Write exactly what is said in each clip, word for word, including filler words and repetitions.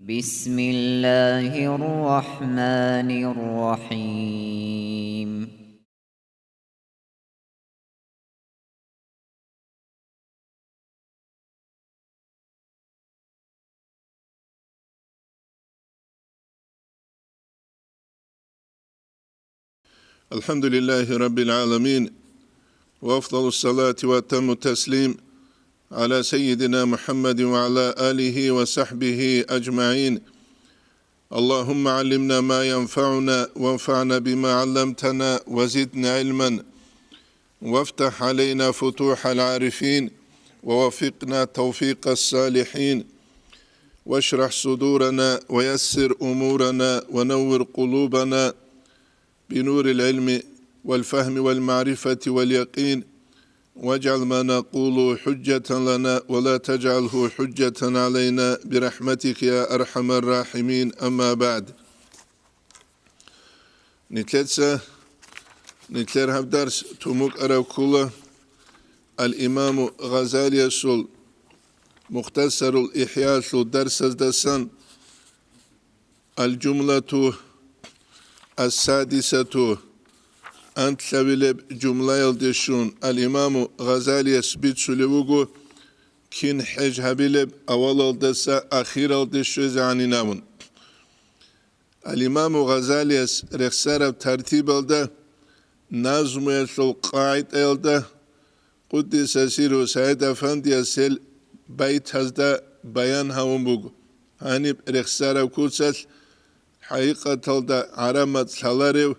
بسم الله الرحمن الرحيم. الحمد لله رب العالمين، وأفضل الصلاة وأتم التسليم على سيدنا محمد وعلى آله وصحبه أجمعين. اللهم علمنا ما ينفعنا وانفعنا بما علمتنا وزدنا علما وافتح علينا فتوح العارفين ووفقنا توفيق الصالحين واشرح صدورنا ويسر أمورنا ونور قلوبنا بنور العلم والفهم والمعرفة واليقين واجعل ما نقول حجة لنا ولا تجعله حجة علينا برحمتك يا أرحم الراحمين. أما بعد. Нилъеца, нилъер гьаб дарс тун букӀараб ккола ал-Имаму Гъазалиясул Мухтасарул ИхӀялъул дарсаздасан. Ал-Жумлату ас-Садисату, анлъабилеб жумлаялде щун, ал-Имаму Гъазалияс бицулев вуго, кин хӀеж гьабилеб авалалдаса ахиралде щвезегӀанин абун. Ал-Имаму Гъазалияс рехсараб тартибалда назмуялъул къагӀидаялда, къуддиса сирругьу, Саид Афандияс гьел байтазда баян гьавун буго. Гьаниб рехсараб куцалъ хӀакъикъаталда гӀараб мацӀ лъаларев,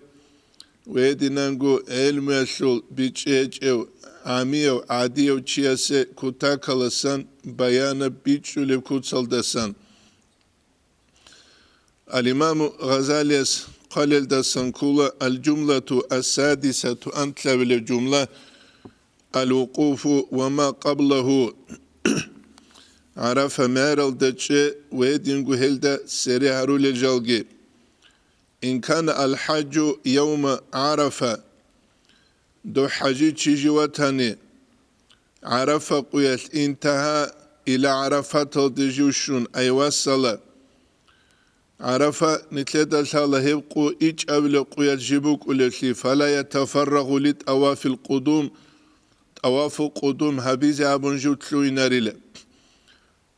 гьединанго гӀелмуялъул бичӀчӀи гьечӀев, гӀамияв, гӀадияв чиясе кутакаласан баянаб бичӀчӀулеб куцалдасан. Ал-Имаму Гъазалияс хъвалелдасан ккола: «Ал-жумлату ас-садисату», анлъабилеб жумла: «Ал-вукъуфу ва ма къаблагьу», ГӀарафа мегӀералда чӀей ва гьединго гьелда цере гьарулел жалги. «Ин кана ал-хӀажжу явма ГӀарафа», дов хӀажичи жив ватани, ГӀарафа къуялъ, «интагьа ила ГӀарафаталде жив щун», ай васала. ГӀарафа нилъеда лъала гьеб къу ичӀабилеб къуялъ жиб букӀулевлъи, «фала ятафаррагъу ли тӀавафил къудум», тӀавафу къудум гьабизе абун жив лъугьинарила.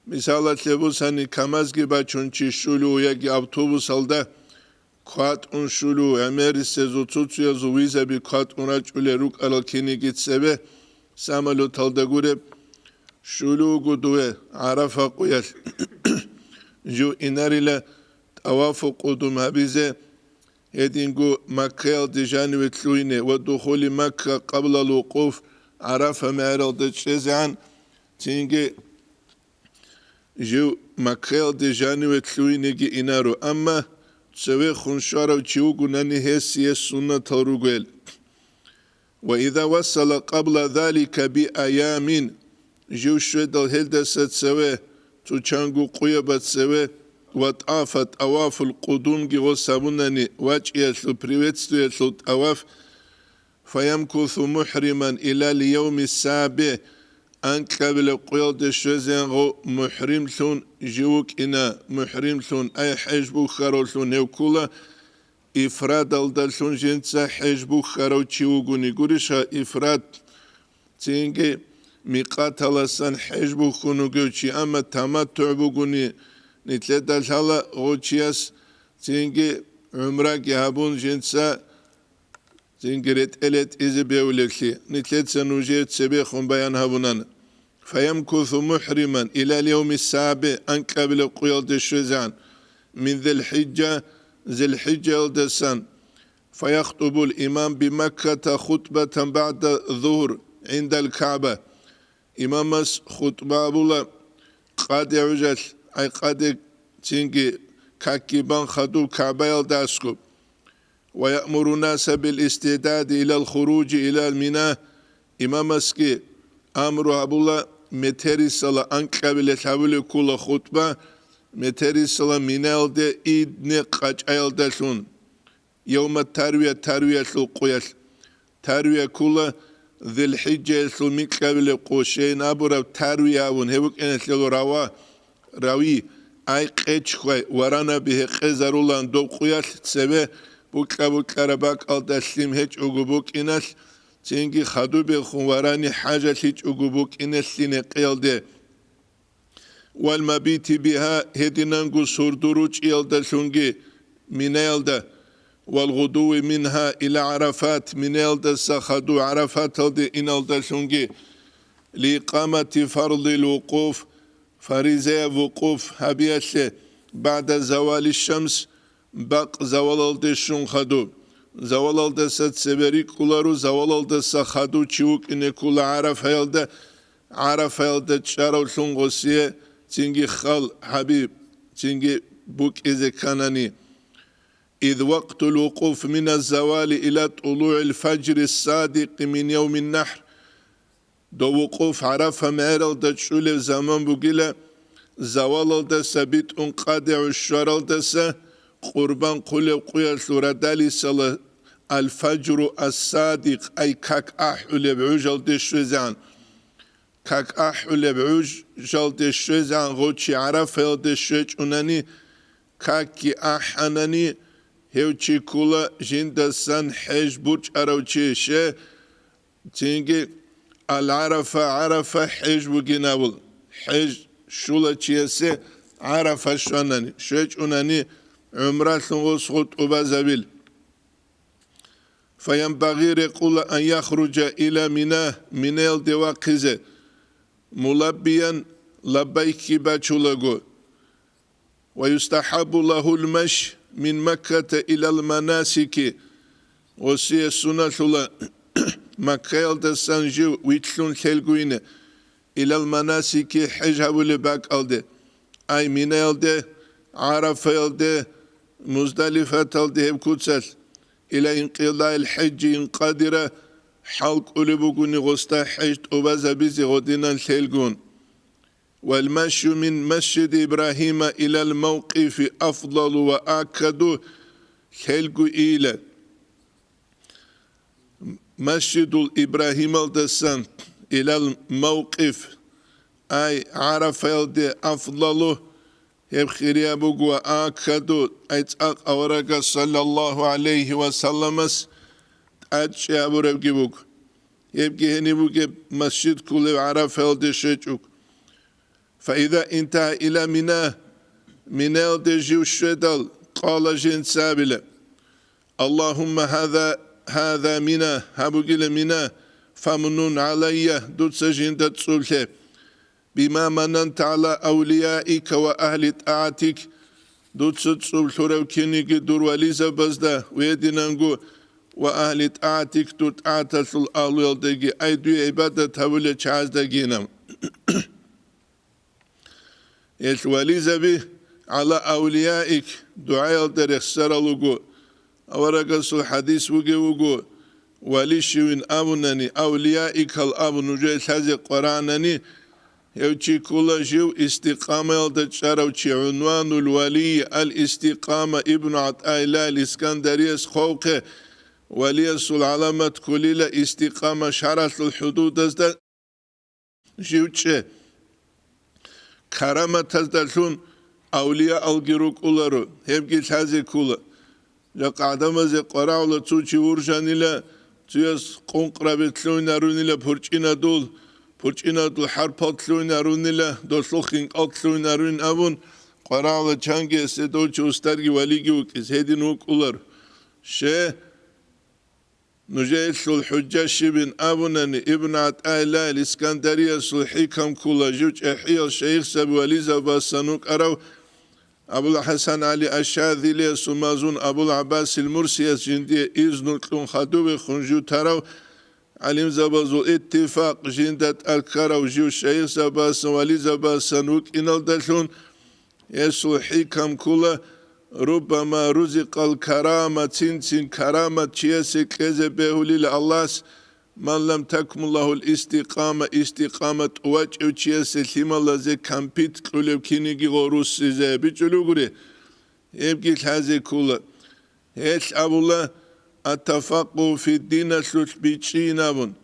Мисалалъе бусани, КамАЗги бачун чи щулев яги автобусалда кватӀун щулев, гӀемерисезул цуцуязул визаби кватӀун рачӀулел рукӀарал киниги цебе, самолеталда гуреб, щулев вуго дове ГӀарафа къуялъ. Жив инарила тӀавафу къудум гьабизе, гьединго Маккаялде жаниве лъугьине ва духули Макка къаблал вукъуф ГӀарафа мегӀералда чӀезегӀан, цинги жив Маккаялде жаниве лъугьинеги инаро, амма цевехун щварав чи вугонани, гьесие суннатал ругел. «Ва иза васала къабла залика би аямин», жив щведал гьелдаса цеве, цо чанго къуябаз цеве, «ва тӀафа», тӀавафул къудумги гъос гьабунани, вачӀиялъул, приветствиялъул тӀаваф, «фаямкусу мухӀриман илал явми саби», анкьабилеб къуялде щвезегӀан гъов мухӀримлъун жив вукӀина, мухӀримлъун, ай хӀеж бухьаравлъун гьев ккола, ифрадалдалъун жинца хӀеж бухьарав чи вугони гуриша, ифрад, цинги микъаталасан хӀеж бухьун вугев чи, амма таматтугӀ бугони, нилъеда лъала гъов чияс цинги гӀумраги гьабун жинца цинги ретӀел-ретӀизе бевлевлъи, нилъеца нужее цебехун баян гьабунана. «Фаямкусу мухӀриман илал явми саби», анкьабилеб къуялде щвезегӀан, «мин ЗилхӀижжа», ЗилхӀижжаялдасан, «фаяхтубул имам бимакката хутбатан багӀда зугьр гӀиндал КагӀба», имамас хутӀба абула къаде гӀужалъ, ай къаде цинги какги бан хадуб КагӀбаялда аскӀоб. «Ва яъмуру наса бил истиъдади илал хуружи илал Мина», имамасги амру гьабула, метерисала анкьабилелъ гьабулеб ккола хутӀба, метерисала Минаялде идне къачӀаялдалъун, явма тарвия, тарвиялъул къуялъ. Тарвия ккола ЗилхӀижжаялъул микьабилеб къо, щайин абураб тарвия абун, гьеб букӀиналъул рава, рави, Ай къечхвай, варанаби гьекъезарулан доб къуялъ цеве букьа-букьараб бакӀалда лъим гьечӀого букӀиналъ, цинги хадубехун варани хӀажалъичӀого букӀиналъин гьекъеялде. Вал мабити бигьа, гьединанго сурду ручӀиялдалъунги минаялда, вал гъудуви мингьа ила ГӀарафат, минаялдаса хаду ГӀарафаталде иналдалъунги, лиикъамати фардил вукъуф, фаризаяб вукъуф гьабиялъе, багӀда завали шамс, бакъ завалалде щун хаду. Завалалдаса цебе рикӀкӀуларо, завалалдаса хаду чи вукӀине ккола ГӀарафаялда, ГӀарафаялда чӀаравлъун гъосие цинги хал гьаби, цинги букӀизе кканани. Ид вакътул вукъуф мина завали ила тӀулугӀил фажри садикъи мин явмин нахӀр. Дов вукъуф ГӀарафа мегӀералда чӀулев заман бугила, завалалдаса битӀун къадегӀу щваралдаса къурбан хъулев къуялъул радалисала алфажру ас-садикъ, ай как ахӀулеб гӀужалде щвезегӀан. Как ахӀулеб гӀужалде щвезегӀан гъов чи ГӀарафаялде щвечӀунани, какги ахӀанани, гьев чи ккола жиндасан хӀеж бурчӀарав чи, ще, цинги ал-ГӀарафа, ГӀарафа хӀеж бугин абул, хӀеж щула чиясе ГӀарафа щванани, щвечӀунани гӀумралъун гъос гъо тӀубазабил. Фаянбагъи, рекъула, ан яхружа ила Мина, Минаялде вахъизе, мулаббиян, лаббайкги бачулаго. Ва юстахӀаббу лагьул маш мин Макката илал манасики, гъосие суналъула Маккаялдасан жив вилълъун лъелгуйне, илал манасики, хӀеж гьабулеб бакӀалде, ай Минаялде, ГӀарафаялде, Муздалифаталде гьеб куцалъ, ила инкъидаил хӀежжи инкъадира, хӀал кӀолеб бугони гъосда хӀеж тӀубазабизе гъодинан лъелгун. Вал машю мин масжиди Ибрагьима илал мавкъифи афдалу ва акаду, лъелгу ила. Масжидул Ибрагьималдасан илал мавкъиф, ай ГӀарафаялде афдалу, гьеб хирияб буго, ва акаду, ай цӀакъ аварагас саллаллагьу гӀалайгьи ва салламас тӀадчӀи гьабурабги буго. Гьебги гьениб бугеб масжид кколев ГӀарафаялде щвечӀого. Фаиза интагьа ила Мина, Минаялде жив щведал, къала жинца абила: Аллагьумма гьаза, гьаза Мина, гьабугила Мина, фамнун гӀалайя, дуца жинда цӀублъе, бима мананта гӀала авлияика ва агьли тӀагӀатик, дуца цӀублъурав киниги дур вализабазда, гьединанго ва агьли тӀагӀатик, дур тӀагӀаталъул агьлуялдаги, ай дуе гӀибадат гьабулел чагӀаздагинав. Гьел вализаби гӀала авлияик дугӀаялда рехсарал руго. Аварагасул хӀадис бугев вуго: вали щивин абунани, авлияикал абун нужее лъазе къваранани, гьев чи ккола жив истикъамаялда чӀарав чи. ГӀунванул валий ал-Истикъама. Ибну ГӀатаилла ал-Искандарияс хъвавухъе, валиясул гӀаламат кколила истикъама шаргӀалъул хӀудудазда жив чӀе. Караматаздалъун авлияалги рукӀуларо, гьебги лъазе ккола. Жакъа гӀадамазе къварагӀула цо чи вуржанила, цояс къункъраби лъугьинарунила пурчӀинадул, пурчӀинадул хӀарпал лъугьинарунила, долъул хинкӀал лъугьинарун абун, къварагӀула чанги гьесде дов чи устарги валиги вукӀиз, гьедин вукӀулар. Ще, нужеелъул хӀужа щибин абунани, Ибн ГӀатаилла ал-Искандариясул хӀикам ккола, жив чӀехӀиял шайихзаби вализабасан вукӀарав Абул ХӀасан ГӀали аш-Шазилиясул мазун Абул ГӀаббасил Мурсияс жиндие изну кьун хадубехун жив тарав, гӀалимзабазул иттифакъ, жинда тӀалккарав жив шайихзабасан вализабасан вукӀиналдалъун, гьесул хӀикам ккола: руббама рузикъал карама, цин-цин карамат чиясе кьезе бегьулила Аллагьас, ман лам такмуллагьул истикъама, истикъама тӀувачӀев чиясе лъималазе кампит кьулев киниги гъорусизе бичӀулев гури, гьебги лъазе ккола. Гьелъ абула: «Ат-тафаккугьу фиддиналъулъ бичӀчӀийин», – абун.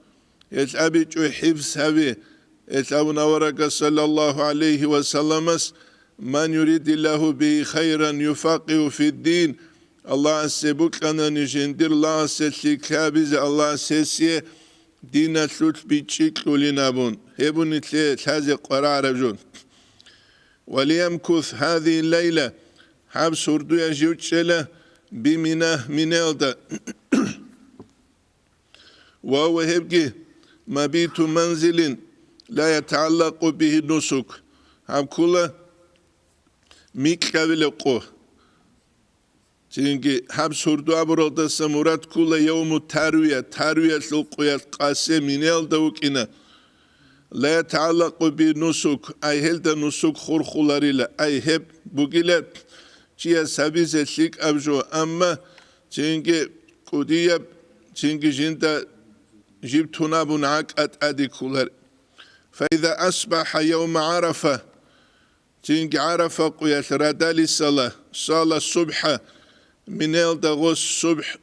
Гьелъ абичӀо: «ХӀифз гьави», – гьелъ абун аварагас саллаллагьу гӀалайгьи ва салламас «Ман юридиллагьу бигьи хайран юфаккигьу фиддин», Аллагьасе букьанани жиндир лагъасе лъикӀлъи гьабизе Аллагьас гьесие диналъулъ бичӀчӀи кьулин абун, гьеб нилъее лъазе къваригӀараб жо. «Валиямкус гьазигьи лайла», гьаб сурдуя жив чӀела бимина, Минаялда. «Ва гьебги мабиту манзилин ла ятагӀаллакъу бигьи нусук», гьаб ккола микьабилеб къо. Цинги гьаб сурду абуралдаса мурад ккола явму тарвия, тарвиялъул къоялъ къасе Минаялда вукӀина. «Ла ятагӀаллакъу би нусук», ай гьелда нусук хурхуларила, ай гьеб бугила чияс гьабизе лъикӀаб жо, амма цинги кӀудияб, цинги жинда жиб тун абун гӀакӀа тӀаде кколар. «Фаиза асбахӀа явма ГӀарафа», цинги ГӀарафа къоялъ радалисала, сала субхӀа, Минаялда гъос субхӀ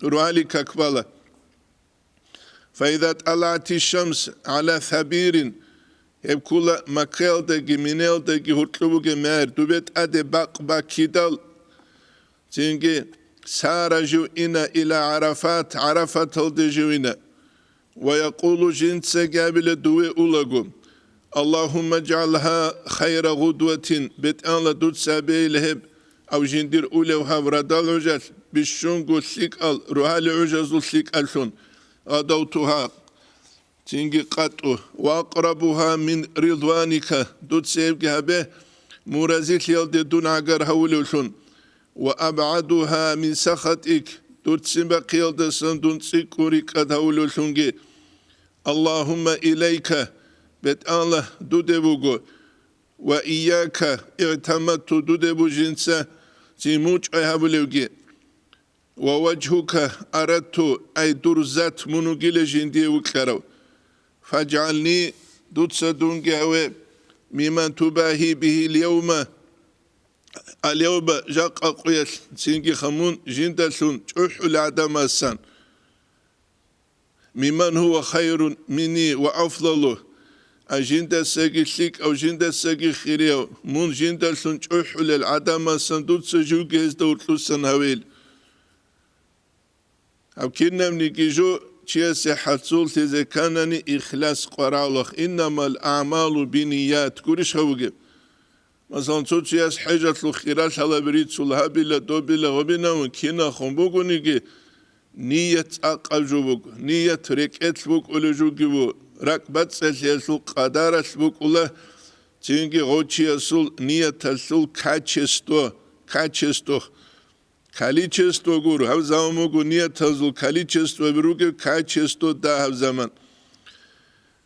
рогьалил как бала. «Фаиза тӀалаатиш-шамс гӀала сабирин», гьеб ккола Маккаялдаги Минаялдаги гьоркьоб бугеб мегьер, дубе тӀаде бакъ баккидал, цинги сара жив ина ила ГӀарафат, ГӀарафаталде жив ина. «Ва якъулу», жинцаги абила дуве улаго: «Аллагьумма жгӀалгьа хайра гъудватин», БетӀалла, дуца абейила гьеб, ав жиндир улев гьав радал гӀужалъ, бищунго лъикӀал, рогьалил гӀужазул лъикӀаллъун, «гъадавтугьа», цинги къатӀу, «ва акърабугьа мин ридваника», дуца гьебги гьабе, муразилъиялде дун гӀагар гьавулевлъун, «ва абгӀадугьа мин сахатик», дур ццин бахъиялдасан дун цӀикӀкӀун рикӀкӀад гьавулевлъунги. «Аллагьумма илайка», БетӀалла, дуде буго, «ва ийяка игӀтаматту», дуде бу жинца цин мучӀай гьабулевги. «Ва важгьука арадту», ай дур зат мун вугила жиндие вукьарав. «ФажгӀални», дуца дунги гьаве, «миман тубагьи бигьил явма», алявба жакъа къуялъ цинги хамун жиндалъун чӀухӀул гӀадамасан. «Миман гьува хайрун минни ва афлалу», а жиндасаги лъикӀав, жиндасаги хирияв, мун жиндалъун чӀухӀулел гӀадамасан дуца живги гьезда уркьусан гьавил. Гьаб кинабниги жо чиясе хӀалцуллъизе кканани ихлас къваралахъ, «иннамал аъмалу бинният», гурищ гьабугеб? Масалан, цо чияс хӀежалъул хиралъалаби рицул гьабила, добила, гъобинавун киналхун бугониги, ният цӀакъаб жо буго, ният рекӀелъ букӀулев жугиву, ракӀбацӀцӀалъиялъул къадаралъ букӀула, цинги гъочиясул нияталъул качество, качество, количество гуро, гьаб заман буго ниятазул количествоби ругеб, качество да гьаб заман.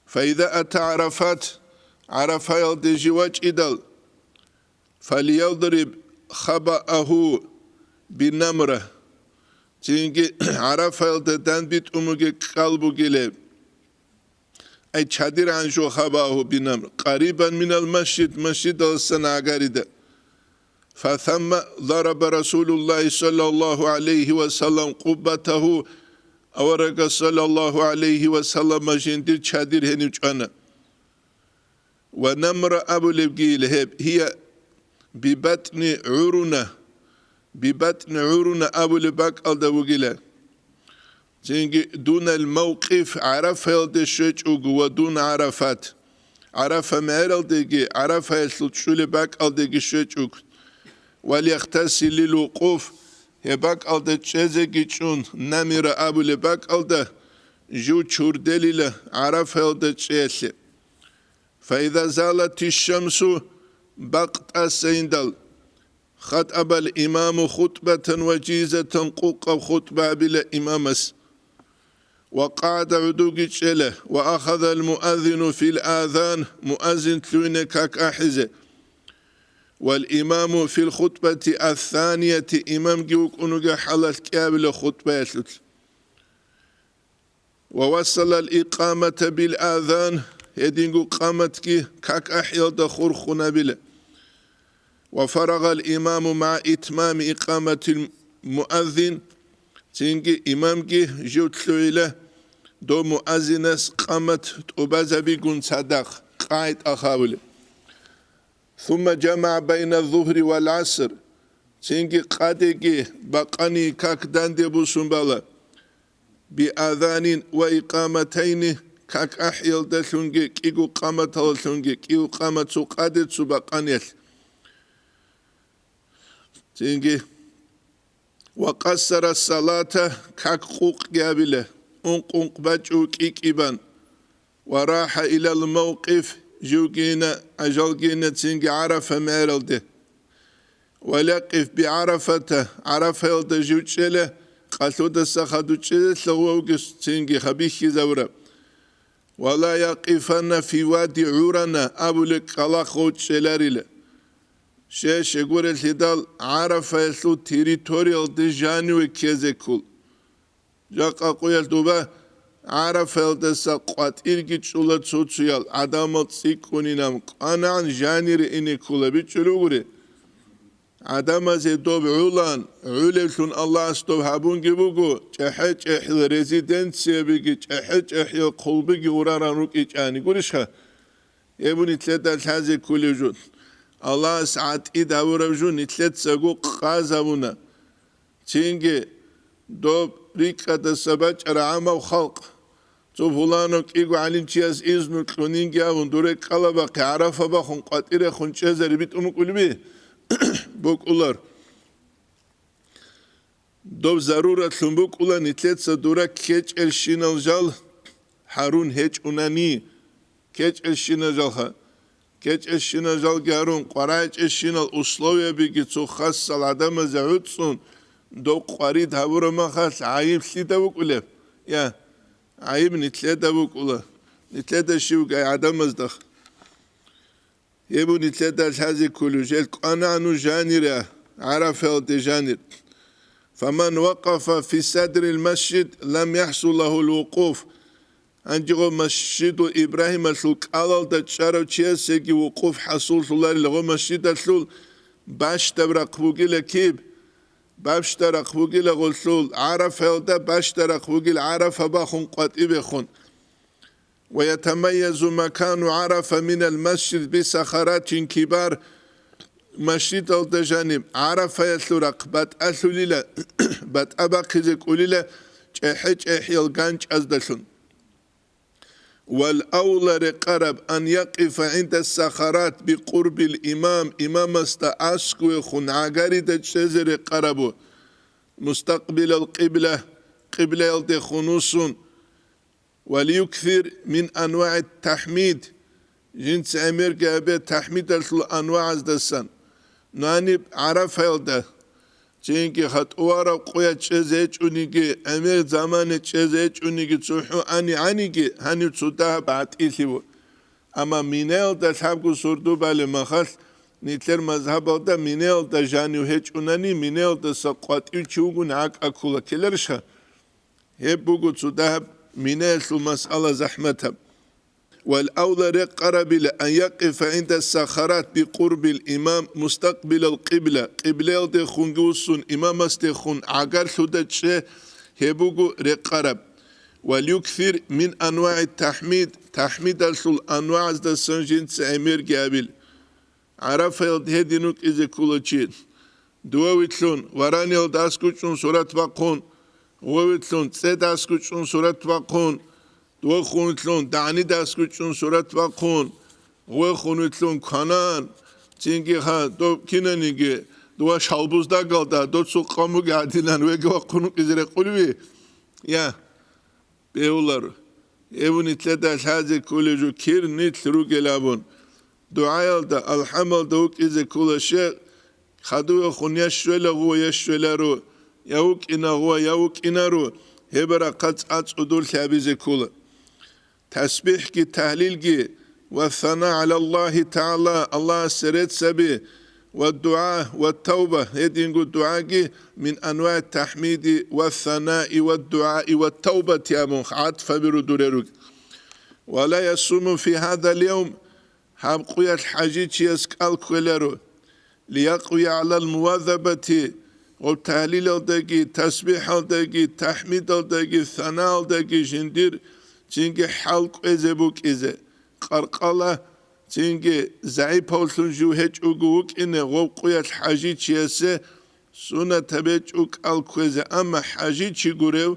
«Фаиза ата ГӀарафат», ГӀарафаялде жив вачӀидал, «фалиядриб хабааху бинамра», цинги ГӀарафаялда данбитӀун бугеб кӀал бугилеб. Ай чадир гӀанжу хабааху бинамра, къарибан минал масжид, масжидалдасан гӀагарида. «Фасамма дараба Расулуллагьи саллаллагьу гӀалайгьи ва саллам къуббатагьу», аварагас саллаллагьу гӀалайгьи ва саллама жиндир чадир гьенив чӀвана. «Ва намра» абулебги ил гьеб, «гьия бибатӀни гӀуруна», «бибатӀни гӀуруна» абулеб бакӀалда вугила. Цинги «дунал мавкъиф», ГӀарафаялде щвечӀого ва дун ГӀарафат, ГӀарафа мегӀералдеги ГӀарафаялъул чӀулеб бакӀалдеги щвечӀого. «Валияхтасил лил вукъуф», гьеб бакӀалда чӀезеги чӀун, «намира» абулеб бакӀалда жив чурделила ГӀарафаялда чӀеялъе. «Фаиза залатиш-шамсу», бакъ тӀасайиндал, «хатӀабал имаму хутӀбатан важизатан», къукъаб хутӀба гьабила имамас. «Ва къагӀада», гӀодовги чӀела, «ва ахазал муаззину фил азан», муаззин лъугьине как ахӀизе. «Вал имаму фил хутӀбати ас-санияти», имамги вукӀун вугеб хӀалалъ кӀиабила хутӀбаялъулъ. «Ва васалал икъамата бил азан», гьединго къаматги как ахӀиялда хурхунабила. «Ва фарагъал имаму магӀа итмами икъаматил муаззин», цинги имамги жив лъугӀила, дов муаззинас къамат тӀубазабигун цадахъ, къагӀида хавулеб. Сумма жамагӀа байна зугьри вал гӀаср, цинги къадеги бакъани как данде бусун бала, биазанин ва икъаматайни, как ахӀиялдалъунги кӀиго къаматалалъунги, кӀиго къамат цо къаде цо бакъаниялъ. Цинги ва къассара салата, как къукъги абила, ункъ-ункъ бачӀу кӀи-кӀибан, ва рахӀа илал мавкъиф, живгийина, гӀажалгийина цинги ГӀарафа мегӀералде. Ва якъиф би ГӀарафата, ГӀарафаялда жив чӀела, къалъудаса хадув чӀезелъа гъовги цинги хабихьизавураб. Ва ла якъифанна фи вади ГӀурана абулеб кӀкӀалахъ гъов чӀеларила. Щай-щай гурелъидал ГӀарафаялъул территориялде жаниве ккезе ккол. Жакъа къуялъ дуба ГӀарафаялдаса къватӀирги чӀула цо-цоял, гӀадамал цӀикӀкӀунинан, кӀванагӀан жанире ине ккола, бичӀчӀулев гури. ГӀадамазе доб гӀулан, гӀулевлъун Аллагьас доб гьабунги буго, чӀехӀе-чӀехӀил резиденциябиги, чӀехӀе-чӀехӀил хъулбиги гъураран рукӀичӀани. Гурищха? Гьеб нилъеда лъазе кколев жо. Аллагьас гӀатӀид гьавурав жо нилъецаго къазабуна. Цинги доб рикӀкӀадаса бачӀараб гӀамав халкъ, цо пуланав кӀиго гӀалимчияс изну кьунинги абун, дуре кӀалабахъе ГӀарафа бахун къватӀирехун чӀезари битӀун букӀулеби? БукӀулар. Доб заруратлъун букӀула нилъеца дура ккечӀелщинал жал гьарун гьечӀунани, ккечӀелщинал жалха, ккечӀелщинал жалги гьарун, къварагӀечӀелщинал условиябиги цо хасал гӀадамазе гӀуцӀцӀун, доб къварид гьабураб махалъ гӀайиб лъида букӀулеб? Я, гӀайиб нилъеда букӀула, нилъеда щивгай гӀадамаздах. Гьеб нилъеда лъазе кколев жел кӀванагӀну жанира, ГӀарафаялде жанир. Фаман вакъафа фи садрил масжид, лам яхӀсул лагьул вукъуф. Гьанже гъо Масжиду Ибрагьималъул кӀалалда чӀарав чиясеги вукъуф хӀасуллъуларила, гъо масжидалъул бащдаб рахъ бугила киб? Бащда рахъ бугила гъолъул, ГӀарафаялда бащда рахъ бугила, ГӀарафа бахун къватӀибехун. ويتميز مكان عرفة من المسجد بصخرات كبار. Масжидалда жаниб ГӀарафаялъул рахъ батӀалъулила, батӀа бахъизе кӀолила чӀехӀе-чӀехӀиял ганчӀаздалъун. والأولى, рекъараб, أن يقف عند الصخرات بقرب الإمام, имамасда аскӀовехун гӀагарида чӀезе рекъарабу, مستقبل القبلة, къиблаялдехун вуссун. وليكثر من أنواع التحميد, жинца гӀемерги гьабе тахӀмидалъул анвагӀаздасан. Наниб ГӀарафаялда, цинги хатӀувараб къоялъ чӀезе гьечӀониги, гӀемер замане чӀезе гьечӀониги, цохӀо ани гьаниги, гьанив цо дагьаб гӀатӀилъи ву. Амма Минаялда лъабго сордо балеб махалъ, нилъер мазгьабалда Минаялда жанив гьечӀунани, Минаялдаса къватӀив чи вугони гӀакӀа ккола, ккеларищха? Гьеб буго цо дагьаб Минаялъул масъала захӀматаб. والأولى, рекъарабила, أن يقف عند الصخرات بقرب الإمام مستقبل القبلة, къиблаялдехунги вуссун, имамасдехун гӀагарлъуда чӀе, гьеб буго рекъараб. وليكثر من أنواع التحميد, тахӀмидалъул анвагӀаздасан жинца гӀемерги гьабил. ГӀарафаялда гьедин вукӀизе ккола чи. Дувавилълъун вараниялда аскӀучӀун сурат бахъун, гъувавилълъун цӀеда аскӀучӀун сурат бахъун, дувахунвилълъун дагӀнида аскӀучӀун сурат бахъун, гъувахунвилълъун кванан, цинги гьа доб кинаниги дува шалбуздагалда доцул къамуги гьадинан веги вахъун вукӀизе рекъулеви? Я. Бегьуларо. Гьеб нилъеда лъазе кколеб жо кир нилъ ругел абун. ДугӀаялда, алхӀамалда вукӀизе ккола щай, хадувехун я щвела гъув, я щвеларо, я вукӀина гъув, я вукӀинаро, гьеб рахъалъ цӀа-цӀудуллъи гьабизе ккола. ТасбихӀги, тагьлилги, ва сана гӀала Аллагьи тагӀала, Аллагьасе рецц гьаби, ва дугӀа, ва тавба, гьединго дугӀаги, мин анвагӀи тахӀмиди ва санаи ва дугӀаи ва тавбати абун гӀатӀфаби рудуре руги. Ва ла ясуму фи гьадал явм, гьаб къуялъ хӀажи чияс кӀал кквеларо. Лиякъви гӀалал мувазабати, гъоб тагьлилалдаги, тасбихӀалдаги, тахӀмидалдаги, санаалдаги жиндир цинги хӀал кӀвезе букӀизе, къаркъала Цинги загӀипавлъун жив гьечӀого вукӀине гъов къуялъ хӀажичиясе суннатаб гьечӀо кӀал кквезе, амма хӀажичи гурев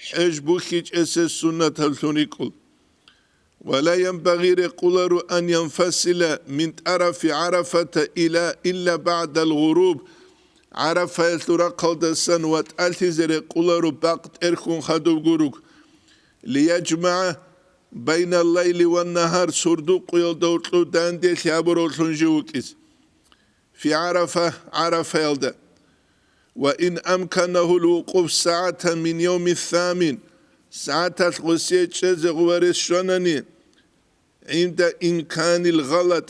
хӀеж бухьичӀесе суннатаблъун рикӀкӀул. Ва ла янбагъи, рекъоларо, ан янфасила мин тӀарафи ГӀарафата ила илла багӀдал гъуруб, ГӀарафаялъул рахъалдасан ватӀалъизе рекъоларо бакъ тӀерхьун хадуб гуруг, лияжмагӀа байна лайли ва нагьар, сурдукъуялда гьоркьоб данделъи гьабуравлъун жив вукӀиз. Фи ГӀарафа, ГӀарафаялда. Ва ин амканагьул вукъуф сагӀатан мин явми самин, сагӀаталъ гъосие чӀезе гъуварес щванани, гӀинда имканил гъалат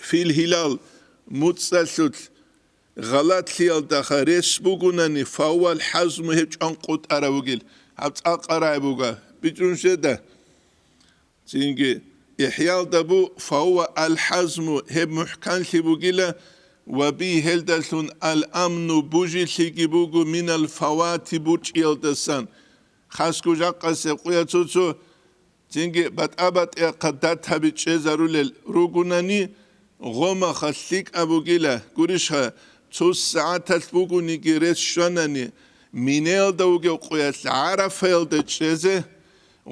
фил гьилал, муцӀалъулъ гъалатлъиялдаха рес бугунани, фаввал хӀазму, гьеб чӀван къутӀараб бугел, гьаб цӀакъ рагӀи буга, бичӀчӀун щеда. Цинги ИхӀялда бу, фавва аль-хӀазму, гьеб мухӀканлъи бугила, ва би, гьелдалъун, аль-амну, бужилъиги буго, минал фавати, бурчӀиялдасан. Хасго жакъасеб къуя цо-цо, цинги батӀа-батӀиялъ датаби чӀезарулел ругунани, гъомаха лъикӀаб бугила, гурищха, цо сагӀаталъ бугониги рес щванани, минеялда вугев къуялъ ГӀарафаялда чӀезе,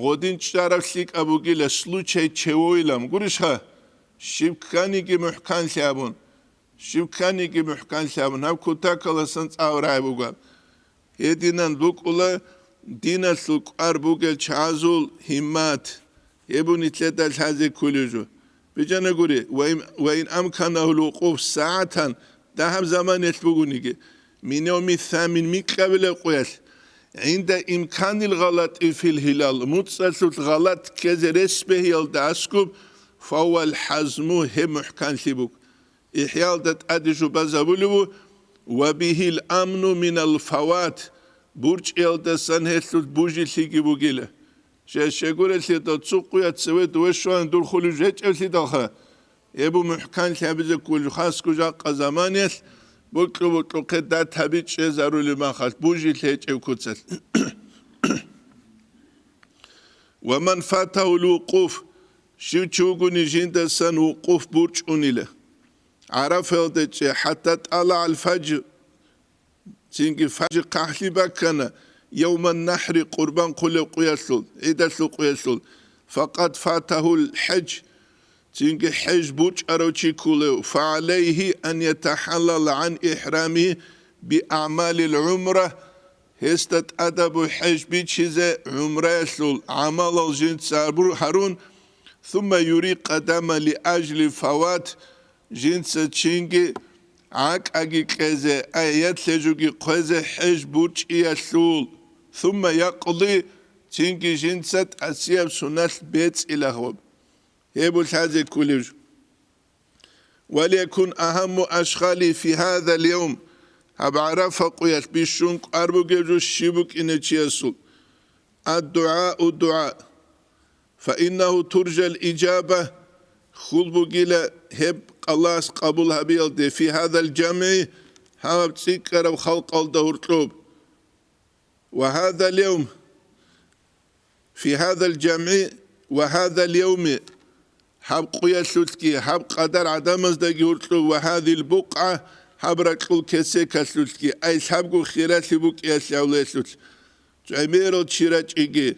гъодин чӀараб лъикӀаб бугила, случай чевойлан, гурищха, щиб кканиги мухӀканлъи абун, щиб кканиги мухӀканлъи абун, гьаб кутакаласан цӀа рагӀи бугеб. Гьединан букӀула диналъул кӀвар бугел чагӀазул гьиммат, гьеб нилъеда лъазе кколев жо. Бичана гури, ва ин, ва ин амканагьул вукъуф сагӀатан, дагьаб заманиялъ бугониги, мин явми самин, микьабилеб къуялъ, гӀинда имканил гъалатӀи фил гьилал, муцӀалъулъ гъалатӀ ккезе рес бегьиялда аскӀуб, фаввал хӀазму, гьеб мухӀканлъи буго. ИхӀялда тӀаде жубазабулев ву, ва бигьил амну минал фават, бурчӀиялдасан гьелъул бужилъиги бугила. Щай-щайгурелъидал цо къуя цеве дове щван дурхулев жечӀевлъидалха, гьеб мухӀканлъи гьабизе кколев хасго жакъа заманиялъ, бокьу-бокьухъе дат гьаби чӀезарулеб махалъ, бужилъи гьечӀеб куцалъ. Ва ман фатагьул вукъуф, щив чи вугони жиндасан вукъуф бурчӀунила. ГӀарафаялда чӀе, хӀатта тӀалаал фажр, цинги фажр хъахӀлъи баккана, явман нахӀри, къурбан хъулев къуялъул, гӀидалъул къуялъул, факъад фатагьул хӀеж, цинги хӀеж бурчӀарав чи кколев, фагӀалайгьи ан ятахӀаллала гӀан ихӀрамигьи биагӀмалил гӀумра, гьесда тӀадабу хӀеж бичизе гӀумраялъул гӀамалал жинца гьабур-, гьарун, сумма юрикъа дама лиажли фават, жинца чинги гӀакӀаги кьезе, ай, я лъежуги хъвезе хӀеж бурчӀиялъул, сумма якъли, чинги жинца тӀасияб суналъ бецӀила гьоб. Гьеб лъазе кколев жо. Валякун агьамму ашгъали фи гьадал явм, гьаб ГӀарафа къуялъ бищун кӀвар бугеб жо щиб букӀине чиясул? АддугӀау дугӀа. Фаиннагьу туржал ижаба, хьул бугила гьеб Аллагьас къабул гьабиялде, фи гьадал жамгӀи, гьаб цӀикӀкӀараб халкъалда гьоркьоб. Ва гьадал явм, фи гьадал жамгӀи ва гьадал явми, гьаб къуялъулъги, гьаб къадар гӀадамаздаги гьоркьоб, ва гьадил букъа, гьаб ракьул кесекалъулъги, ай лъабго хиралъи букӀиялъ гьавлелъулъ, гӀемерал чи рачӀиги,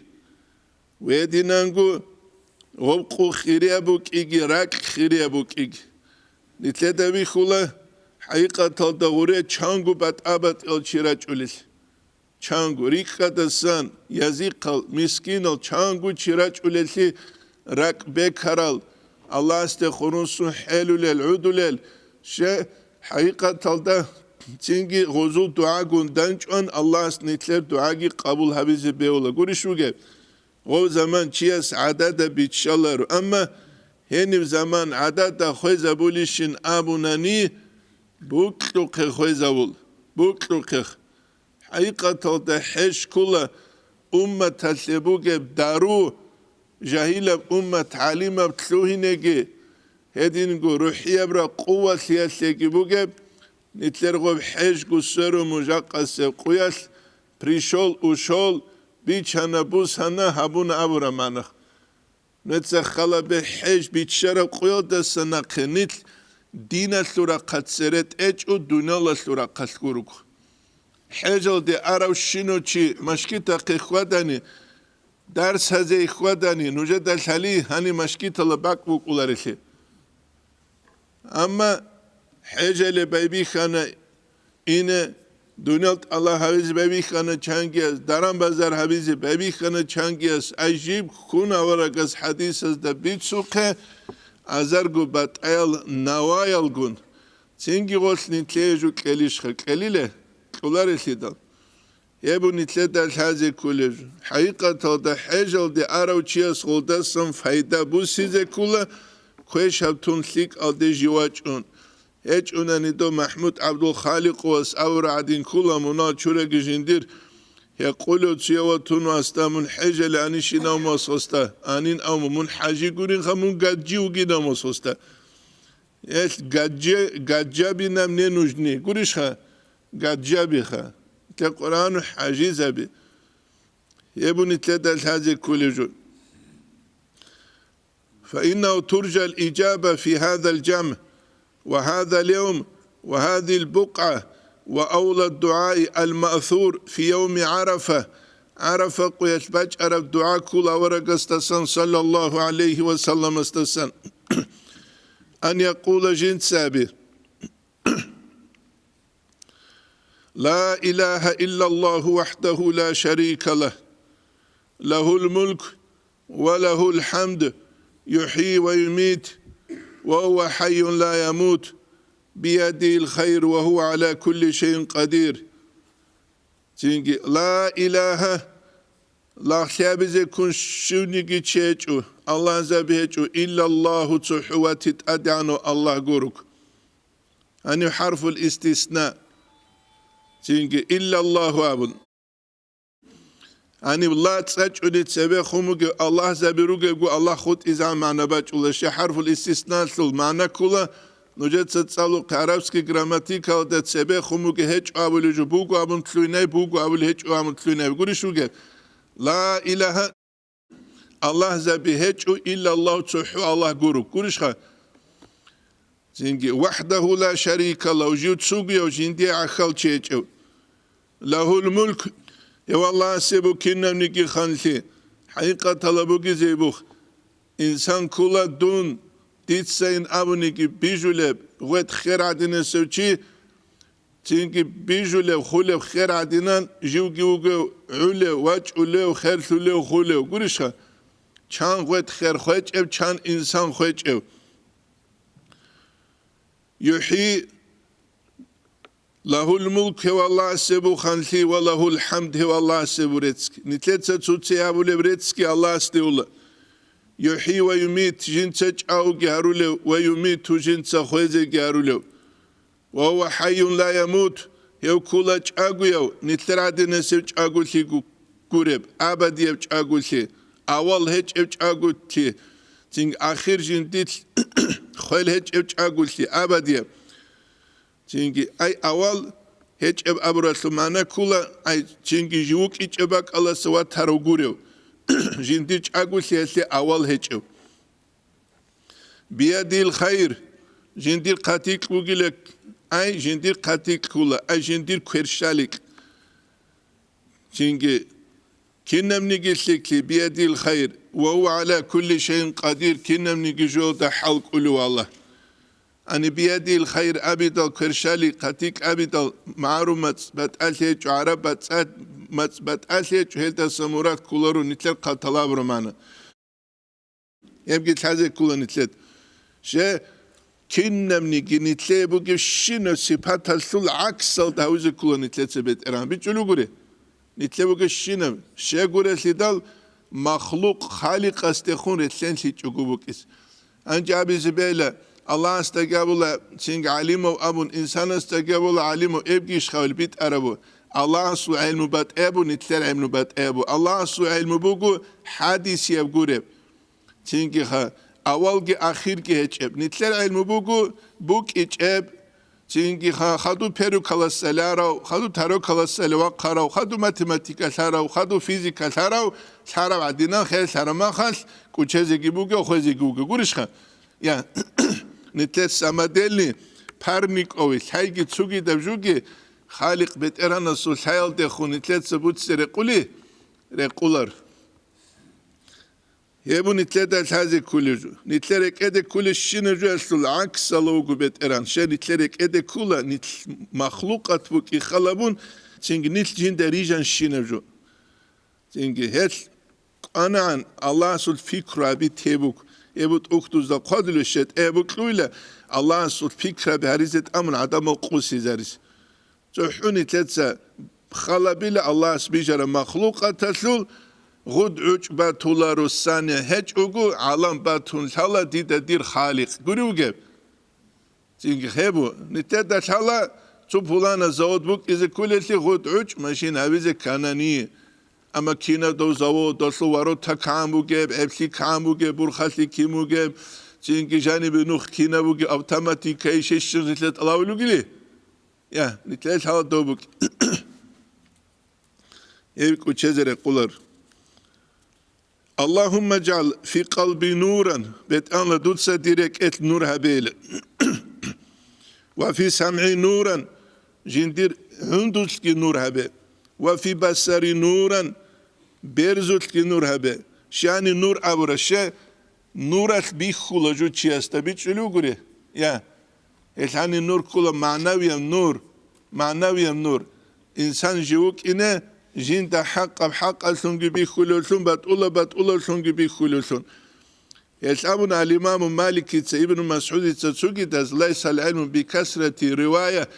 гьединанго гъоб къу хирияб букӀиги, ракь хирияб букӀиги. Нилъеда вихьула, хӀакъикъаталда гъуре чанго батӀа-батӀиял чи рачӀулел. Чанго, рикӀкӀадасан, язихъал, мискинал, чанго чи рачӀулеллъи, ракӀ бекарал, Аллагьасде хурунсун хӀелулел, гӀудулел, ще, хӀакъикъаталда цинги гъозул дугӀагун данчӀван, Аллагьас нилъер дугӀаги къабул гьабизе бегьула. Гурищ бугеб? Гъов заман чияс гӀадада биччаларо, амма гьениб заман гӀадада хвезабулищин абунани, букьухъе хвезавул, букьухъех. ХӀакъикъаталда хӀеж ккола умматалъе бугеб дару, жагьилаб уммат гӀалимаб лъугьинеги, гьединго рухӀияб ракъувалъиялъеги бугеб, нилъер гъоб хӀежго сверун мужакъасеб къуялъ, пришёл, ушёл, бичана, бусана, гьабуна абураб манах. Нуца халабе хӀеж биччараб къоялдаса нахъе нилъ диналъул рахъалъ цере тӀечӀо, дуниялалъул рахъалъ гуруго. ХӀежалде аравщинав чи машгитахъе хьвадани, дарс гьазе хьвадани, нужеда лъали гьани машгитала бакӀ букӀуларелъи. Амма хӀежале байбихьана ине, дуниял тӀалаб гьабизе байбихьана чангияс, даран-базар гьабизе байбихьана чангияс, ай жиб хьун аварагас хӀадисазда бицухъе, азарго батӀаял наваялгун, цинги гъолъ нилъее жо кьелищха, кьелиле, кьоларелъидал. Гьеб нилъеда лъазе кколеб жо. ХӀакъикъаталда хӀежалде арав чияс гъолдасан пайда буссизе ккола, квешаб тун лъикӀалде жив вачӀун. ГьечӀунани дов МахӀмуд ГӀабдулхаликъовас абураб гӀадин ккола мунагьал чураги жиндир гьекъолев цуяв ватун васда мун хӀежале анищинав мососда, анин авму мун хӀажи гуринха мун гаджи вугинав мососда. Эл гаджа-, гаджабинаб не нужны. Гурищха? Гаджабиха. Те Къуръану хӀажизаби. Гьеб нилъеда лъазе кколеб жо. فإنه ترجى الإجابة في هذا الجمع وهذا اليوم وهذه البقعة وأولى الدعاء المأثور في يوم عرفة. ГӀарафа къоялъ бачӀараб дугӀа ккола аварагасдасан, саллаллагьу гӀалайгьи ва салламасдасан. أن يقول жинцаби: لا إله إلا الله وحده لا شريك له، له الملك وله الحمد، يحيي ويميت، وهو حي لا يموت، بيده الخير وهو على كل شيء قدير. Цинги: لا إله, лагълъи гьабизе ккун щивниги чи гьечӀо, аллагьзаби гьечӀо, إلا الله, цохӀо вати тӀадегӀанав Аллагь гуруг. Гьанив хӀарфул истисна. Цинги إلا الله абун. Гьанив ла цӀачӀуни цебехун бугев аллагьзаби ругевго Аллагь хутӀизегӀан магӀна бачӀула. Щай хӀарфул истисналъул магӀна ккола, нужеца цӀалухъе гӀарабский грамматикалда цебехун бугев гьечӀо абулеб жо буго абун лъугьинай, буго абулеб гьечӀо абун лъугьинай. Гурищ вугеб? Ла илагьа Аллагьзаби гьечӀо, иллаллагь, цохӀо Аллагь гуруг. Гурищха? Цинги, вахӀдагьу ла шарика лагьу, жив цугияв, жиндие гӀахьалчи гьечӀев. Лагьул мулк, гьев Аллагьасе букинабниги ханлъи. ХӀакъикъаталда бугезейбухъ, инсан ккола дун, дицайин абуниги бижулеб, гъвет хер гӀадинасев чи, цинги бижулев, хулев хер гӀадинан, живги вугев гӀулев, вачӀулев, херлъулев, хулев. Гурищха? Чан гъвет хер хвечӀев, чан инсан хвечӀев. ЮхӀи, лагьул мулк, гьев Аллагьасе бу ханлъи, ва лагьул хӀамд, гьев Аллагьасе бу рецц. Нилъеца цоци гьабулеб реццги Аллагьасде ула. ЮхӀи ва юмит, жинца чӀагӀуги гьарулев, ва юмиту, жинца хвезеги гьарулев. Ва гьува хӀайюн ла ямут, гьев ккола чӀагояв, нилъер гӀадинасев чӀаголъи гу-, гуреб, абадияб чӀаголъи, авал гьечӀев чӀаголъи, цинги ахир жиндилъ хвел гьечӀев чӀаголъи, абадияб. Цинги, ай, авал гьечӀеб абуралъул магӀна ккола, ай, цинги жив вукӀичӀеб бакӀаласа ватарав гурев, жиндир чӀаголъиялъе авал гьечӀев. Биядил хайр, жиндир хъатикь бугила, ай, жиндир хъатикь ккола, ай, жиндир кверщаликь. Цинги, кинабниги лъикӀлъи, биядил хайр, ва гьува гӀала кулли шайин къадир, кинабниги жоялда хӀал кӀолев Аллагь. Ани биядил хайр абидал, кверщаликь хъатикь абидал, магӀару мацӀ батӀалъи гьечӀо, гӀараб бацӀа-, мацӀ батӀалъи гьечӀо, гьелдаса мурад кколаро нилъер хъатал абураб магӀна. Гьебги лъазе ккола нилъед. Щай, кинабниги нилъее бугебщинаб сипаталъул гӀаксалда гьавизе ккола нилъеца БетӀергьан. БичӀчӀулев гури? Нилъее бугебщинаб. Щай гурелъидал, махлукъ Халикъасдехун релълъенлъичӀого букӀис. Гьанже абизе бегьила, Аллагьасдаги абула, цинги гӀалимав абун, инсанасдаги абула, гӀалимав, эбги иш хавил битӀарабу? Аллагьасул гӀелму батӀиябу, нилъер гӀелму батӀиябу? Аллагьасул гӀелму буго хӀадисияб гуреб. Цинги ха, авалги ахирги гьечӀеб. Нилъер гӀелму буго букӀичӀеб, Цинги ха-, хадуб перукалас цӀаларав, хадуб тарокалас цӀалевахъарав, хадуб математика лъарав, хадуб физика лъарав, лъарав гӀадинан хел лъарамахалъ кӀучезеги бугев, хвезеги вугев. Гурищха? Я, нилъер самодельный парниковый лъайги цугидаб жуги, Халикъ БетӀергьанасул лъаялдехун нилъеца буцӀцӀи рекъули, рекъулар. Гьеб нилъеда лъазе кколеб жо. Нилъер рекӀеде кколебщинаб жоялъул гӀаксалда вуго БетӀергьан. Щай нилъер рекӀеде ккола, нилъ махлукъат букӀин хал гьабун, цинги нилъ жинда рижанщинаб жо. Цинги гьелъ кӀванагӀан Аллагьасул пикру гьаби тевук. Гьеб тӀухьдузда хъвадулев щетӀе гьеб кьуйла, Аллагьасул пикру гьаби гьаризе тӀамун гӀадамал къосизарис. ЦохӀо нилъеца хал гьабила Аллагьас бижараб махлукъаталъул, гъуд гӀучӀ батуларо санигӀ гьечӀого, гӀалам батун лъала дида дир Халикъ. Гурев вугеб? Цинги гьеб, нилъеда лъала цо пулана завод букӀизе кколелъи гъуд гӀучӀ машин гьавизе кканани. Амма кинаб дов заводалъул ворота кигӀан бугеб, гӀеблъи кигӀан бугеб, бурхалъи кин бугеб, цинги жанибе нух кинаб бугеб, автоматика, ишещин нилъеда тӀалаб бугели? Я, нилъеда лъала дов букӀин. Гьеб кӀучезе рекъулар. Аллагьумма жгӀал фи къалби нуран, БетӀергьан, дуца дир рекӀелъ нур гьабейила. Ва фи самгӀи нуран, жиндир гӀундулъги нур гьабе. Ва фи басари нуран, берзулъги нур гьабе. Щай нур абураб щай? Нуралъ бихьула жо чиясда, бичӀчӀулев гури? Я. Гьелъани нур ккола магӀнавияб нур, магӀнавияб нур. Инсан жив вукӀине, жинда хӀакъаб хӀакъалъунги бихьулевлъун, батӀулаб батӀулаблъунги бихьулевлъун. Гьелъ абуна ал-Имаму Маликица, Ибну МасгӀудица цогидаз: «Лайсал гӀилму бикасрати ривая»,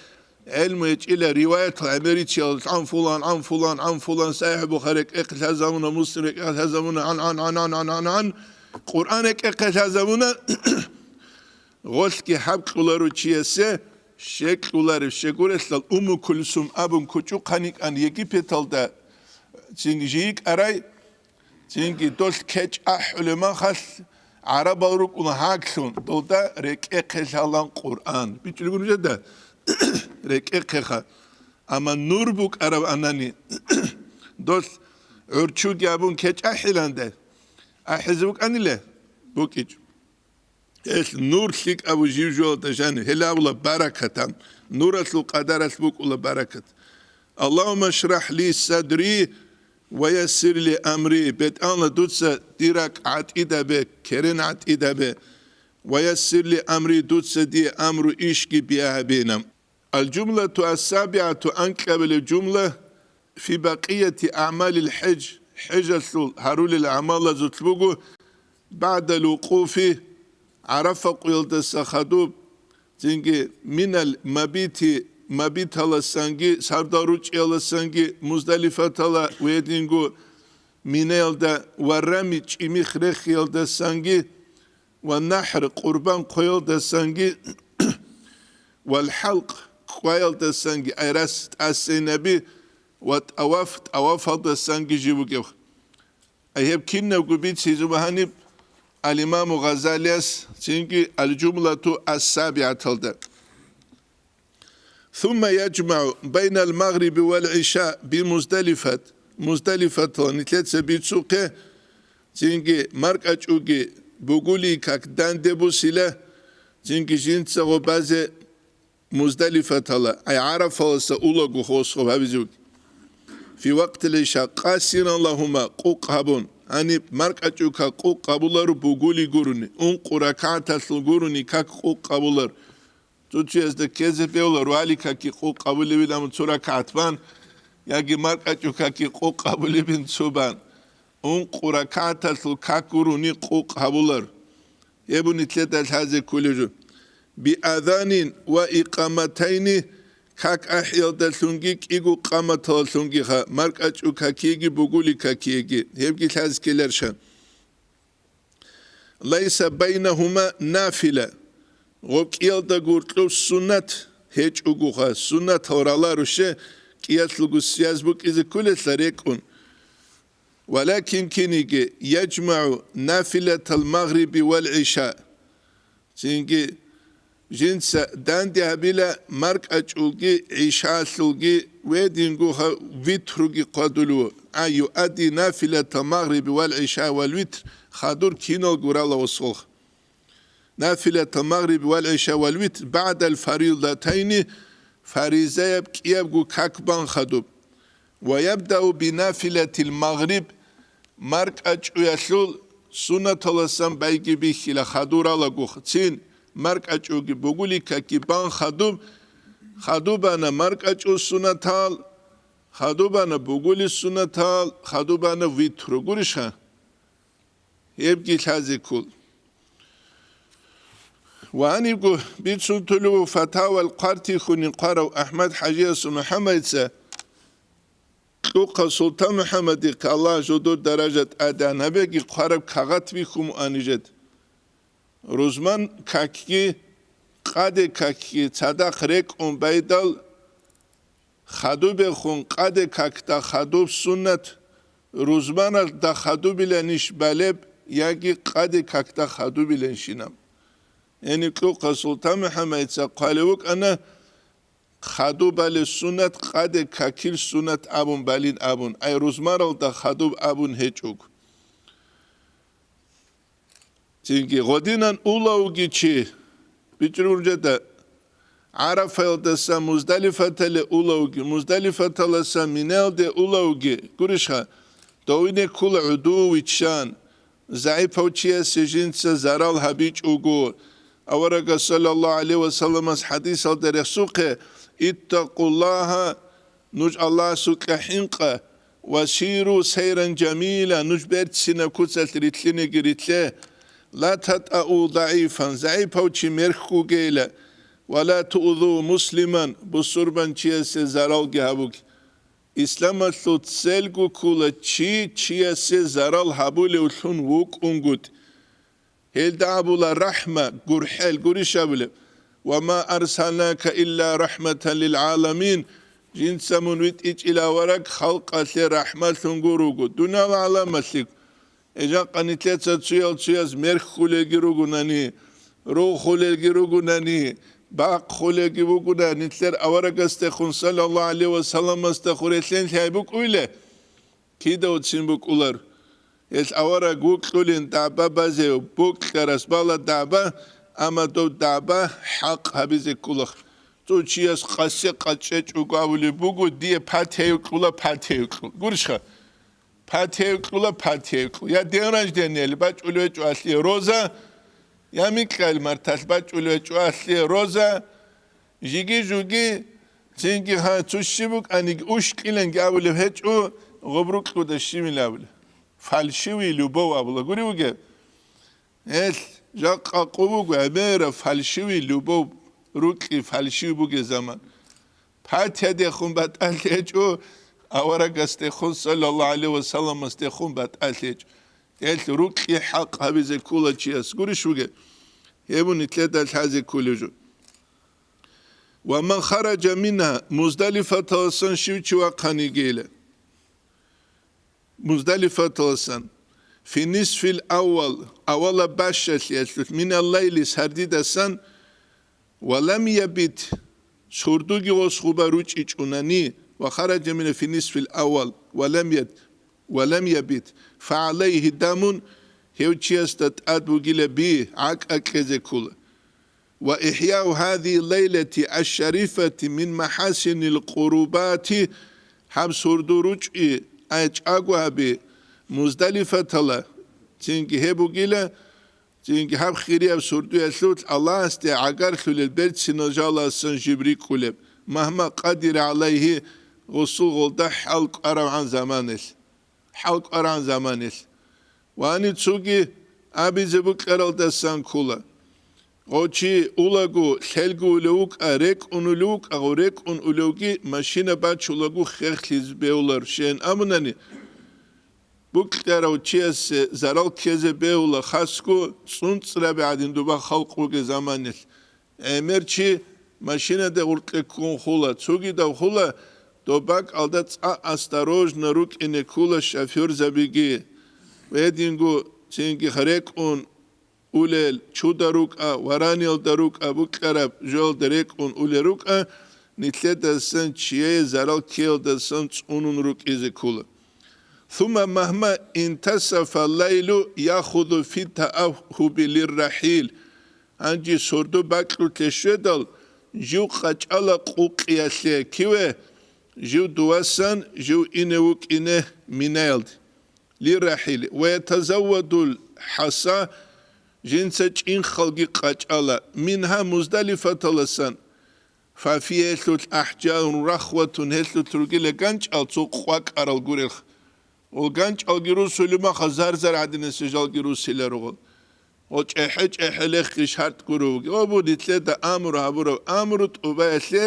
гӀилму гьечӀила риваятал гӀемеричиял, гӀан фулан, гӀан фулан, гӀан фулан, СахӀихӀ Бухари рекӀехъе лъазабуна, Муслим рекӀехъе лъазабуна, гӀан, гӀан, гӀан. Къуръан рекӀехъе лъазабуна. Гъолъги гьаб кьоларо чиясе, щай кьолареб щай гурелъул, Умму Кулсум абун кучӀухъан йикӀан Египеталда, цинги жий йикӀарай, цинги долъ кечӀ ахӀулеб махалъ, гӀарабал рукӀуна гьаглъун, долда рекӀехъе лъалан Къуръан. БичӀчӀулеб гури жеда? РекӀехъеха. Амма нур букӀараб анани, долъ гӀурччуги абун кечӀ ахӀиланда, ахӀизе букӀанила? БукӀичӀо. Гьелъ нур лъикӀабу жив жоялда жанив, гьеле абула баракатан, нуралъул къадаралъ букӀула баракат. Аллагьумма шрахӀ ли садри ва яссир ли амри, БетӀергьан, дуца дир ракӀ гӀатӀидабе, керен гӀатӀидабе, ва яссир ли амри, дуца дие амру ишги бигьа гьабейилан. Ал-жумлату ас-сабигӀату, анкьабилеб жумла, фи бакъияти аъмалил хӀеж, хӀежалъул гьарулел гӀамалазулъ буго, баъдал вукъуфи, ГӀарафа къуялдаса хадуб, цинги минал мабити, мабиталасанги, сардал ручӀияласанги, Муздалифатала ва гьединго Минаялда, ва рами, чӀимих рехиялдасанги, ва нахӀр, къурбан хъвеялдасанги, вал хӀалкъ, кӀваялдасанги, ай рас тӀасейнаби, ва тӀаваф, тӀавафалдасанги жив вугев. Ай гьеб кинабго бицизе ва гьаниб ал-Имаму Гъазалияс цинги ал-Жумлату ас-СабигӀаталда. Сумма яжмагӀу байнал магъриби вал гӀиша би Муздалифат, Муздалифаталда нилъеца бицухъе, цинги маркӀачӀуги бугулей как данде бусила, цинги жинца гъо базе Муздалифаталда, ай ГӀарафалдаса улаго хосхо гьабизе вугин. Фи вакътил гӀиша къасиран лагьума, къукъ гьабун, гьаниб маркӀачӀука къукъ гьабуларо бугулей гурони, ункъо ракагӀаталъул гурони как къукъ гьабулар. Цо чиясда ккезе бегьула, ругьалил какги къукъ гьабулебилан цо ракагӀат бан, яги маркӀачӀул какги къукъ гьабулебин цо бан. Ункъо ракагӀаталъул как гурони къукъ гьабулар. Гьеб нилъеда лъазе кколеб жо. Биазанин ва икъаматайни, как ахӀиялдалъунги кӀиго къаматалалъунгиха, маркӀачӀул какиеги бугулил какиеги, гьебги лъазе ккеларищ? Лайса байнагьума нафила. Гъоб кӀиялда гуркьуб суннат гьечӀогоха, суннатал раларуще, кӀиялъулго связь букӀизе кколелъа рекӀун. Валакин киниги яжмагӀу нафилатал магъриби вал гӀиша. Цинги Жинца данде гьабила маркӀачӀулги, гӀишаялъулги, гьединго гьа-, витруги хъвадулев, а, юадди нафилатал магъриби вал гӀиша вал витр, хадур кинал гурала осолх. Нафилатал магъриби вал гӀиша вал витр баъдал фаридатайни, фаризаяб кӀиябго как бан хадуб. Ва ябдау бинафилатил магъриб, маркӀачӀуялъул суннаталасан байги бихьила хадуралаго цин, маркӀачӀуги бугули каки бан хадуб, хадубана маркӀачӀул суннатал, хадубана бугули суннатал, хадубана витру. Гуриша? Гьебги лъазе ккол. Ва гьанибго бицун тулев фатавал хъвартихьунин хъварав АхӀмад ХӀажиясул МухӀаммадица, кьухъа Султан МухӀаммадихъе, Аллагь жодор даража тӀадегӀан гьабеги, хъвараб кагъат бихьун муан нижед. Рузман какги, къаде какги цадахъ рекӀун байдал, хадубехун къаде какда хадуб суннат, рузманалда хадубиланищ балеб, яги къаде какда хадубиланщинаб. Гьениб кьухъа Султан МухӀаммадица хъвалев вукӀана, хадубали суннат къаде какил суннат абун балин абун, ай рузмаралда хадуб абун гьечӀого. Цинги гъодинан улавги чи, бичӀчӀулгӀунчӀеда, ГӀарафаялдаса Муздалифатале улавги, Муздалифаталаса Минаялде улавги, гурищха, довине ккула гӀуду виччан, загӀипав чиясе жинца зарал гьабичӀого. Аварагас, саллаллагьу гӀалайгьи ва салламас, хӀадисалда рехсухъе: «Иттакъуллагьа», нуж Аллагьасукьа хӀинкъа, «ва сиру сайран жамила», нуж берцинаб куцалъ рилълъинеги рилълъе, «ла татӀау дагӀифан», загӀипав чи мерхьугейила, «ва ла туъзу муслиман», бусурбанчиясе заралги гьабуге. Исламалъул цель ккула чи чиясе зарал гьабулевлъун вукӀунгутӀи. Гьелда абула рахӀма, гурхӀел гурищ абулеб? «Ва ма арсалнака илла рахӀматан лил гӀаламин», жинца мун витӀичӀила авараг халкъалъе рахӀмалъун гуруго, дуниял гӀаламалъе. Эжакъа нилъеца цуял-цуяз мерхьулелги ругунани, рухулелги ругунани, бахъулелги бугуна, нилъер аварагасдехун, саллаллагьу гӀалайгьи ва салламасдехун релълъен лъай букӀуйла? Кида уцин букӀулар? Гьелъ авараг вукьулин дагӀба базе, букьарас бала дагӀба, амма дов дагӀба хӀакъ гьабизе ккула. Цо чияс къасе къачӀечӀого абулеб буго, дие патия кьула, патия кьула. Гурищха? Патия кьула, патия кьула. Я день рождения бачӀулев гьечӀо алъие роза, я микьал марталъ бачӀулев гьечӀо алъие роза, жиги-жуги, цинги гьа, цо щиб букӀаниги, ушкӀиланги абулеб гьечӀо, гъоб рукьуда щибил абулеб. Фальшивый любовь абула гури бугеб. Гьелъ жакъа къо буго, гӀемераб фальшивый любовь, рукьи фальшивый бугеб заман. Патиядехун батӀалъи гьечӀо, аварагасдехун, саллаллагьу гӀалайгьи ва салламасдехун батӀалъи гьечӀо. Гьелъ рукьи хӀакъ гьабизе ккула чияс гурищ бугеб? Гьеб нилъеда лъазе кколеб жо. «Ва ман хараджа мингьа», Муздалифаталасан щив чи вахъанигейила. Муздалифаталасан, «фи нисфил аввал», авалаб бащалъиялъулъ, «минал лайли», сардидасан, «ва лам ябит», сурдуги гъос гъуба ручӀичӀунани, «ва хараджа мина фи нисфил аввал, ва лам яд-, ва лам ябит, фа гӀалайгьи дамун», гьев чиясда тӀад бугила би, гӀакӀа кьезе ккула. «Ва ихӀяу гьадигьи лайлати аш-шарифати мин махӀасинил къурубати», гьаб сурду ручӀи, ай чӀаго гьаби, Муздалифатала, цинги гьеб бугила, цинги гьаб хирияб сурдуялъулъ Аллагьасде гӀагарлъулел берцинал жаласан жиб рикӀкӀулеб, магьма къадира гӀалайгьи, гъусул гъолда хӀал кӀварабгӀан заманилъ. хӀал кӀваран заманилъ. Вани цоги абизе букӀаралдасан ккола. Гъов чи улаго, лъелго улев вукӀа, рекӀун улев вукӀа, гъов рекӀун улевги машина бачулаго хехлъизе бегьулар, щайин абунани, букӀарав чиясе зарал ккезе бегьула, хасго цӀунцӀраби гӀадин доба халкъ вугеб заманилъ. ГӀемер чи машинаде гъуркье ккун хула, цогидав хула, доб бакӀалда цӀакъ осторожно рукӀине ккула шофёрзабиги. Гьединго цинги рекӀун, улел, чуда рукӀа, вараниялда рукӀа, букьараб жоялда рекӀун улел рукӀа, нилъедасан чияе зарал ккеялдасан цӀунун рукӀизе ккола. Сумма магьма интасафа лайлу яхуду фи таахьуби лиррахӀил. Гьанже сордо бакьулъе щведал, жив къачӀала къукъиялъе киве, жив дувасан, жив ине вукӀине минаялде. ЛиррахӀил ва ятазаввадул хӀаса, жинца чӀинхалги къачӀала, мингьа Муздалифаталасан, фафи гьелъулъ ахӀжарун рахватун гьелъулъ ругила ганчӀал цо къвакӀарал гурелха. Гъол ганчӀалги русулеб маха зарзар гӀадинасел жалги русиларугъал. Гъол чӀехӀе-чӀехӀе лехги шартӀ гуро вуги. О, бу нилъеда амру гьабурав амру тӀубаялъе,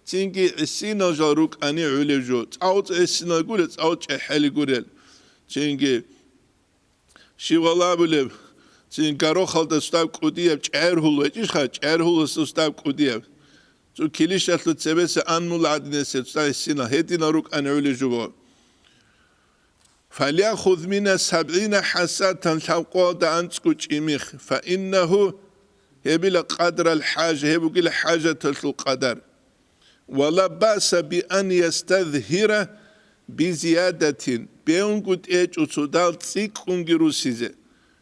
цинги гӀисинал жал рукӀани гӀулев жо. ЦӀалцӀ гӀисинал гуре, цӀалцӀ чӀехӀели гурел. Цинги Щивал абулеб, цин горохалда став кӀудияб чӀергьул гьечӀищха, чӀергьуласда став кӀудияб. Цо килищалъул цебеса анмул гӀадинасеб цӀа гьесина, гьединал рукӀани гӀули жубо. Фалъяхуз мина сабгӀина хӀасатан, лъабкъоялда анцӀго чӀимих, фаиннагьу, гьебила къадрал хӀажа, гьеб бугила хӀажаталъул къадар. Ва ла баса би ан ястазгьира би зиядатин, бегьунго тӀечӀо цо дал цӀикӀкӀунги русизе.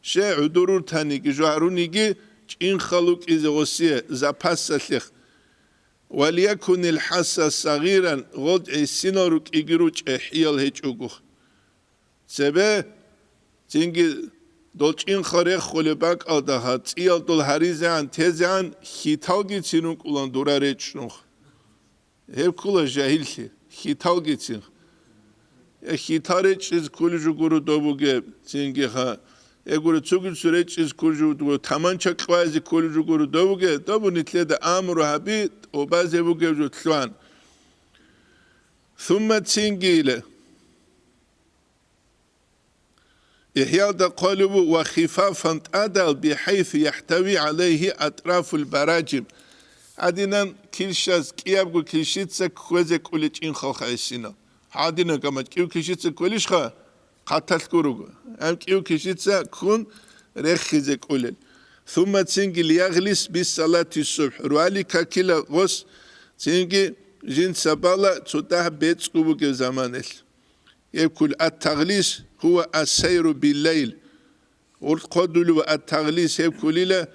Щай гӀудур рутаниги, жо гьаруниги чӀинхал рукӀизе гъосие, запассалъех. Ва лиякунил хӀаса сагъиран, гъол гӀисинал рукӀиги ру чӀехӀиял гьечӀогох. Цебе цинги дол чӀинхъа реххулеб бакӀалда гьа цӀиял дол гьаризегӀан тезегӀан хьиталгицин рукӀулан дура речӀчӀунха. Гьеб ккула жагьиллъи, хьиталгицин. Э, хьита речӀчӀиз кколеб жо гуро доб бугеб, цинги гьа. Э, гуро цоги цо речӀчӀиз кколеб жо гуро, таманча кьвазе кколеб жо гуро доб бугеб, доб нилъеда амру гьаби, тӀубазе бугеб жо лъугьан. Сумма цинги ила. ИхӀялда хъвалеб буго: «Ва хифафан», тӀадал, «бихӀайсу яхӀтави гӀалайгьи атрафул баражим». Гьадинан килщаз кӀиябго килщица кквезе кӀулечӀин халха гӀисина. Гьадинан гамач кӀив килщица кквелищха? Хъаталъ гуруго. Ам кӀив килщица ккун рехизе кӀулел. Сумма цинги лиягълис бис салати субхӀ. Руали какила гъос цинги жинца бала цо дагь бецӀго бугев заманелъ. Гьеб ккул ат-тагълис гьува ас-сайру биллайл. Гъуркъ хъодулев ва ат-тагълис гьеб ккулила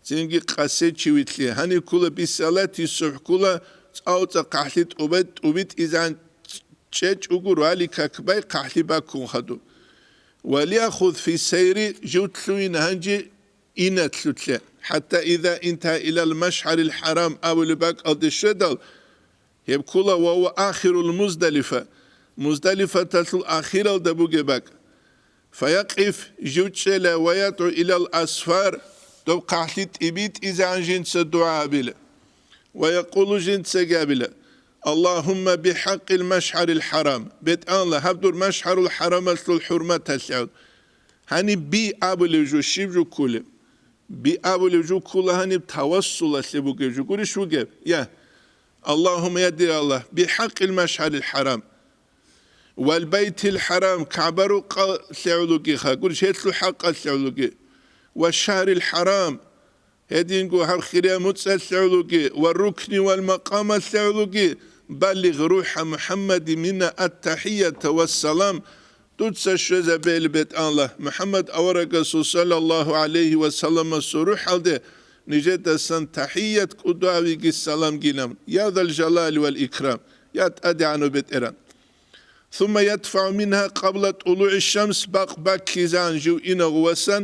цинги къасечивилъи. Гьаниб ккула бисалати субхӀ ккула цӀалцӀа хъахӀлъи тӀубай-, тӀубитӀизан чӀечӀого руали какбай хъахӀлъи баккун хадуб. Валиахуд фи сайри жив лъугьин гьанже инатлъулъе. ХӀатта иза интагьа илал машгьарил хӀарам абулеб бакӀалде щведал, гьеб ккула ва ва ахирул Муздалифа, Муздалифаталъул ахиралда бугеб бакӀ. Фаякъиф жив чӀела ва ядгӀу илал асфар, доб хъахӀлъи тӀибитӀизегӀан жинца дугӀа абила. Ва якъулу жинцаги абила: «Аллагьумма бихӀакъил машгьарил хӀарам», БетӀанла, гьаб дур машгьарул хӀарамалъул хӀурматалъ гӀел. Гьаниб би абулев жо щиб жо ккулеб? Би абулев жо ккула гьаниб тавассулалъе бугев жо гурищ вугеб? Я. Аллагьумма, я дир Аллагь, бихӀакъил машгьарил хӀарам. Вал байтил хӀарам, КагӀба рукъалъе гӀолугиха, гурищ гьелъул хӀакъалъе гӀолуги. Ва шагьрил хӀарам, гьединго гьаб хирия муцӀалъе гӀолуги, ва рукни вал макъамалъе гӀолуги, баллигъ рухӀа МухӀаммади мина ат-тахӀията вассалам, дуца щвезабейил БетӀанла, МухӀаммад аварагасул саллаллагьу гӀалайгьи ва салламасул рухӀалде нижедасан тахӀият кӀудавиги саламгилан, я Зал Жалали вал Икрам, я ТӀадегӀанав БетӀеран. Сумма ядфагӀу мингьа къабла тӀулугӀи шамс, бакъ баккизегӀан жив инагъувасан,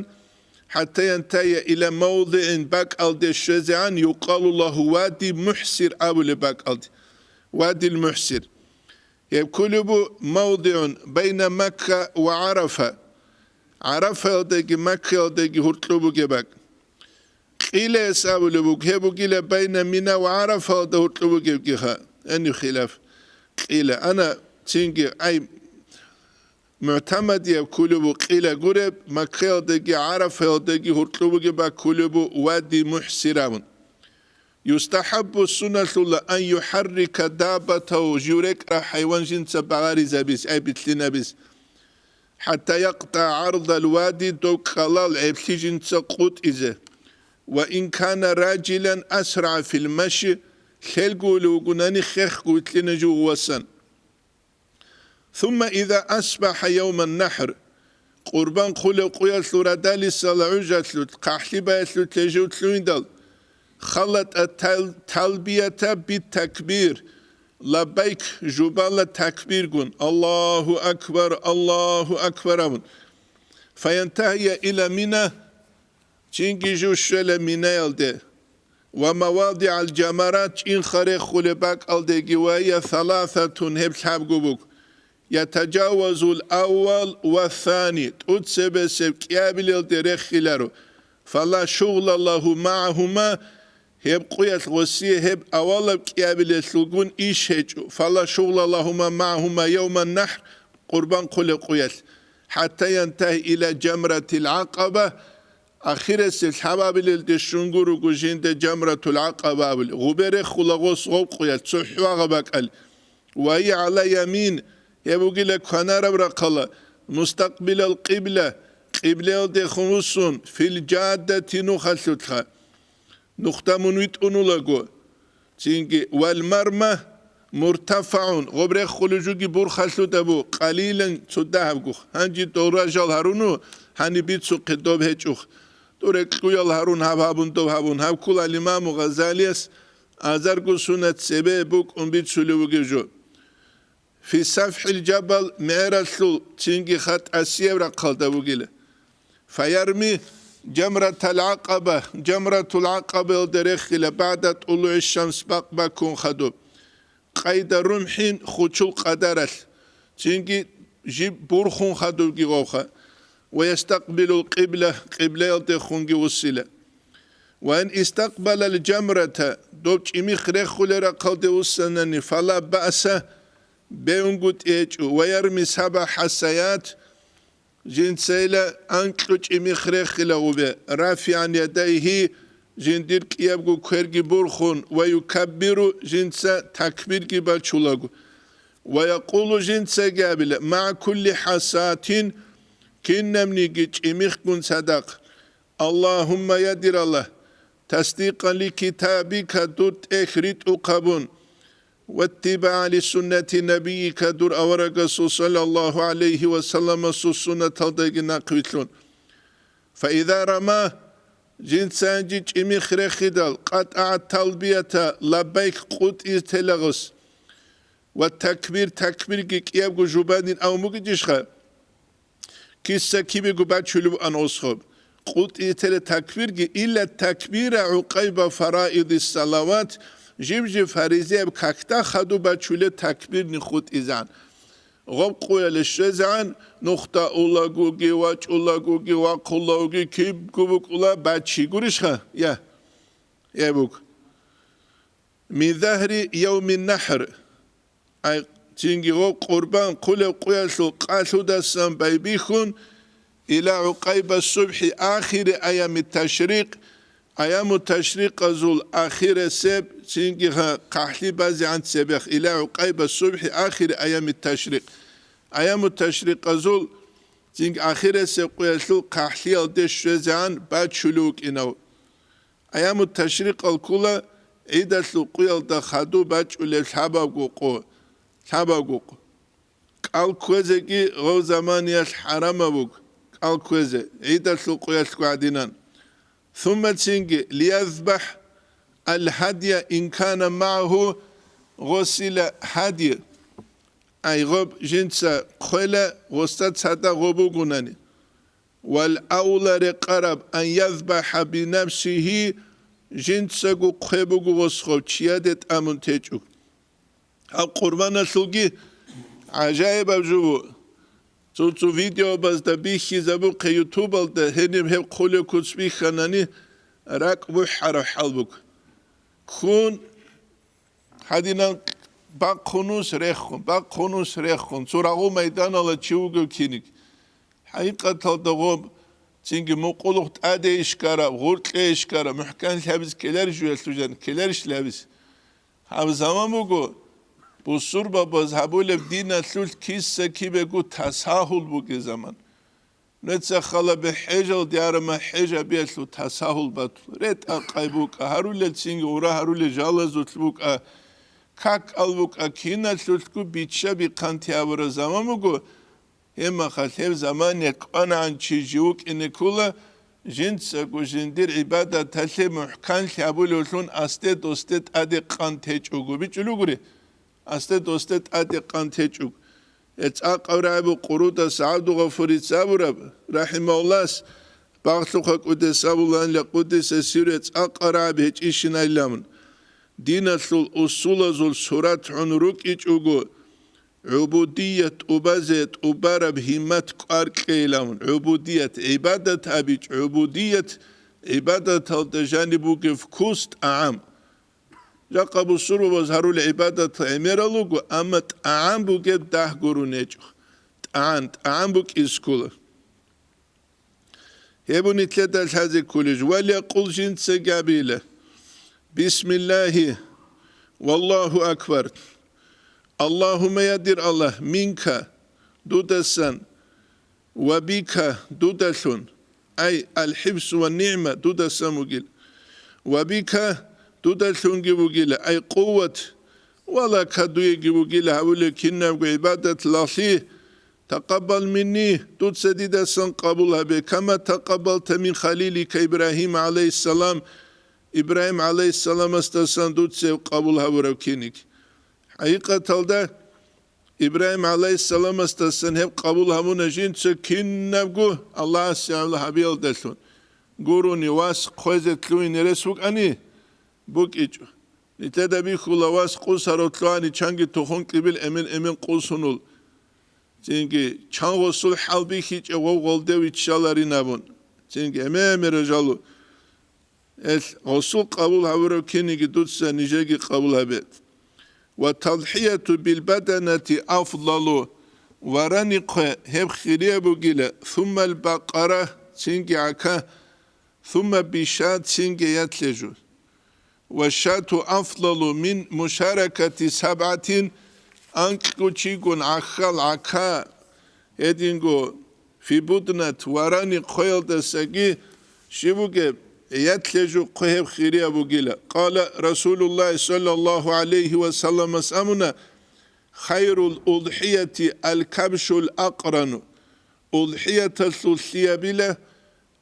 хӀатта янтая ила мавдигӀин, бакӀалде щвезегӀан, юкъалу лагьу Вади МухӀсир абулеб бакӀалде. Вадил МухӀсир. Гьеб кколеб бу мавдигӀун байна Макка ва ГӀарафа. ГӀарафаялдаги Маккаялдаги гьуркьу бугеб бакӀ. Къилаяс абулеб буго, гьеб бугила байна Мина ва ГӀарафаялда гьуркьу бугебгиха. Гьанив хилаф. Къила. Ана цинги, ай, мугӀтамадияб кколеб бу къила гуреб, Маккаялдаги ГӀарафаялдаги гьуркьу бугеб бакӀ кколеб бу Вади МухӀсир абун. ЮстахӀаббу, сунналъула, ан юхӀаррика даббатагьу, жив рекӀараб хӀайван жинца багъаризабиз, ай, битлъинабиз. хӀатта якътӀа гӀардал вади, дов кӀкӀалал гӀеблъи жинца къутӀизе. Ва ин кана ражилан асрагӀа фил маши, лъелгули вугунани хехго вилълъина жугьу васан. Сумма иза асбахӀа явман нахӀр, къурбан хъулев къуялъул радалисала гӀужалъулъ, хъахӀлъибаялъулъ гьежив лъугьиндал, халатӀа тал-, талбията бит-такбир, лаббайк жубала такбиргун, Аллагьу акбар, Аллагьу акбар абун. Фаянтагьия ила Мина, цинги жив щвела Минаялде. Ва мавадигӀал жамарат, чӀинха рехулеб бакӀалдеги, ва гьия саласатун, гьеб лъабго буго. Ятажавазул аввал ва сани, тӀуцебесеб кӀиабилелде рехиларо. Фала шугъла лагьу магӀагьума, гьеб къуялъ гъосие гьеб авалаб кӀиабилелъулгун иш гьечӀо. Фала шугъла лагьума магӀагьума явман нахӀр, къурбан хъулеб къуялъ. ХӀатта янтагьи ила жамратил гӀакъаба, ахирасеб лъабабилелде щунго руго жинда жамратул гӀакъаба абулеб. Гъубе рехула гъос гъоб къуялъ, цо хӀвагъа бакӀал. Ва гьия гӀала ямин, гьеб бугила кванараб рахъала, мустакъбилал къибла, къиблаялдехун вуссун, фил жаддати нухалъулъха. Нухда мун витӀунулаго. Цинги, вал марма муртафагӀун, гъоб рехулеб жуги бурхалъуда бу, къалилан цо дагьабгух. Гьанже дов ражал гьаруну, гьаниб бицухъе доб гьечӀухъ. Дур рекьуял гьарун гьаб гьабун доб гьабун, гьаб ккола имаму Гъазалияс азарго сунат цебе букӀун бицулев вугев жо. Фи сафхӀил жабал, мегӀералъул цинги хатӀасияб рахъалда вугила. Фаярми жамратал гӀакъаба, жамратул гӀакъабаялда рехила, багӀда тӀулугӀи шамс, бакъ бакун хадуб. Къайда румхӀин, хучул къадаралъ, цинги жиб бурхун хадубги гъовха. Ва ястакъбилул къибла, къиблаялдехунги вуссила. Ва ин истакъбалал жамрата, доб чӀимихъ рехулел рахъалде вуссанани, фала баъса, бегьунгутӀи гьечӀо, ва ярми саба хӀасаят, жинцайила анкьу чӀимихъ рехила гъубе, рафигӀан ядайгьи, жиндир кӀиябго кверги бурхун, ва юкаббиру, жинца такбирги бачулаго, ва якъулу, жинцаги абила, магӀа кулли хӀасатин, кинабниги чӀимихъгун цадахъ, Аллагьумма, я дир Аллагь, тасдикъан ли китабика, дур тӀехь ритӀухъабун, ваттибагӀан ли суннати набийика, дур аварагасул саллаллагьу гӀалайгьи ва салламасул суннаталдаги нахъвилълъун. Фаиза рама, жинца гьанже чӀимихъ рехидал, къатӀагӀа талбията, лаббайк къутӀизе тела гъос, ва такбир, такбирги кӀиябго жубанин абун бугичӀищха? Киса кибего бачулеб бугӀан осхоб. КъутӀизе тела такбирги, илла такбира гӀукъайба фараиди салават, жиб-жиб фаризияб какда хадуб бачулеб такбирни хутӀизегӀан. Гъоб къуяле щвезегӀан, нухда улагоги, вачӀулагоги, вахъулагоги, кибго букӀула бачи гурищха? Я. Я буго. Мин загьри явмин нахӀр. Ай, цинги гъо къурбан хъулеб къуялъул къалъудасан байбихьун, ила гӀукъайба субхӀи ахири аями ташрикъ, аяму ташрикъазул ахирасеб, цинги гьа-, хъахӀлъи базегӀан цебехъ, ила гӀукъайба субхӀи ахири аями ташрикъ. Аяму ташрикъазул, цинги ахирасеб къуялъул хъахӀлъиялде щвезегӀан бачулев вукӀинав. Аяму ташрикъал ккола гӀидалъул къуялда хадуб бачӀулеб лъабабго къо, лъабабго къо. КӀал кквезеги гъов заманиялъ хӀарамаб буго, кӀал кквезе, гӀидалъул къуялъго гӀадинан. Сумма цинги, лиязбахӀ аль-гьадя ин кана магӀагьу, гъосила гьадй, ай гъоб жинца хъвела, гъосда цадахъ гъоб бугунани. Вал авла рекъараб ан язбахӀа бинафсигьи, жинцаго хъвеб буго гъосхъав чияде тӀамун течӀо. Гьаб къурбаналъулги гӀажаибаб жо бу. Цо-цо видеобазда бихьизабухъе ютубалда, гьениб гьеб хъулеб куц бихьанани, ракӀ бухӀараб хӀал буго. Ккун Гьадинан бахъунус рехун, бахъунус рехун, цо рагъул майданала чи вугев киниг. ХӀакъикъаталда гъоб, цинги мукъулухъ тӀаде ишкараб, гъуркье ишкараб, мухӀкан лъабиз ккеларищ жуялъул жан, ккеларищ лъабиз? Гьаб заман буго, Бусурбабаз гьабулеб диналъулъ киса-кибего тасагьул бугеб заман. Нуца халабе хӀежал диарама хӀежабиялъул тасагьул батул. РетӀа-къай букӀа, гьарулел цинги гъура гьарулел жалазулъ букӀа, какал букӀа, киналъулъго бичча-бихъанти абураб заман буго. Гьебмахалъ гьеб замане кӀванагӀан чи жив вукӀине ккола, жинцаго жиндир гӀибадаталъе мухӀканлъи гьабулевлъун асде-досде тӀаде къан течӀого. БичӀчӀулугури, асде-досде тӀаде къан течӀого. Гьеб цӀакъаб рагӀабу Къурудас ГӀабдулгъафурица абураб, рахӀимагьуллагь, багълъухъа кӀудесабулан лакъудиса сире цӀакъа рагӀаб гьечӀищинайилан. Диналъул усулазул сурат гӀун рукӀичӀого, гӀубудият тӀубазе тӀубараб гьиммат кӀвар кьейилан, гӀубудият, гӀибадат абичӀ, гӀубудият, гӀибадаталда жаниб бугеб вкус, тӀагӀам. Жакъа бусурбабаз гьарулел гӀибадат гӀемерал руго, амма тӀагӀам бугеб дагь гурун гьечӀо. ТӀагӀам, тӀагӀам букӀизе ккола. Гьеб нилъеда лъазе кколищ, валякъул жинцаги абила: Бисмиллагьи, валлагьу акбар. Аллагьумма, я дир Аллагь, минка, дудасан, ва бика, дудалъун, ай, алхӀифзу ва нигӀма, дудасан бугила, ва бика, дудалъунги бугила, ай, къуват, ва лака, дуеги бугила гьавулеб кинабго гӀибадат лагълъи, Такъаббал минни, дуца дидасан къабул гьабе, кама такъаббалта мин халилика Ибрагьим гӀалайгьиссалам, Ибрагьим гӀалайгьиссаламасдасан дуца гьеб къабул гьабураб киниг. ХӀакъикъаталда, Ибрагьим гӀалайгьиссаламасдасан гьеб къабул гьабуна жинца кинабго Аллагьасе гӀоло гьабиялдалъун. Гурони вас хъвезе лъугьине рес вукӀани, букӀичӀо. Нилъеда бихьула вас къусарав лъугьани чанги тухун кьибил эмен-эмен къусунул. Цинги чан гъосул хӀал бихьичӀеб гъов гъолде виччаларин абун. Цинги эмен-эмен ражалу. Эл гъосул къабул гьабураб киниги дуца нижеги къабул гьабе. Ва талхӀияту билбаданати афдалу, варани хъве гьеб хирияб бугила, суммал бакъара, цинги гӀака, сумма бишат, цинги ятлъе жу. Ва шату афдалу мин мушаракати сабгӀатин, анкьго чигун гӀахьал гӀака, гьединго фи буднат варани хъвеялдасаги щиб бугеб, ятлъе жу хъве гьеб хирияб бугила. Къала Расулуллагь саллаллагьу гӀалайгьи ва салламас абуна: хайрул удхӀияти алкабшул акърану, удхӀияталъул лъиябила,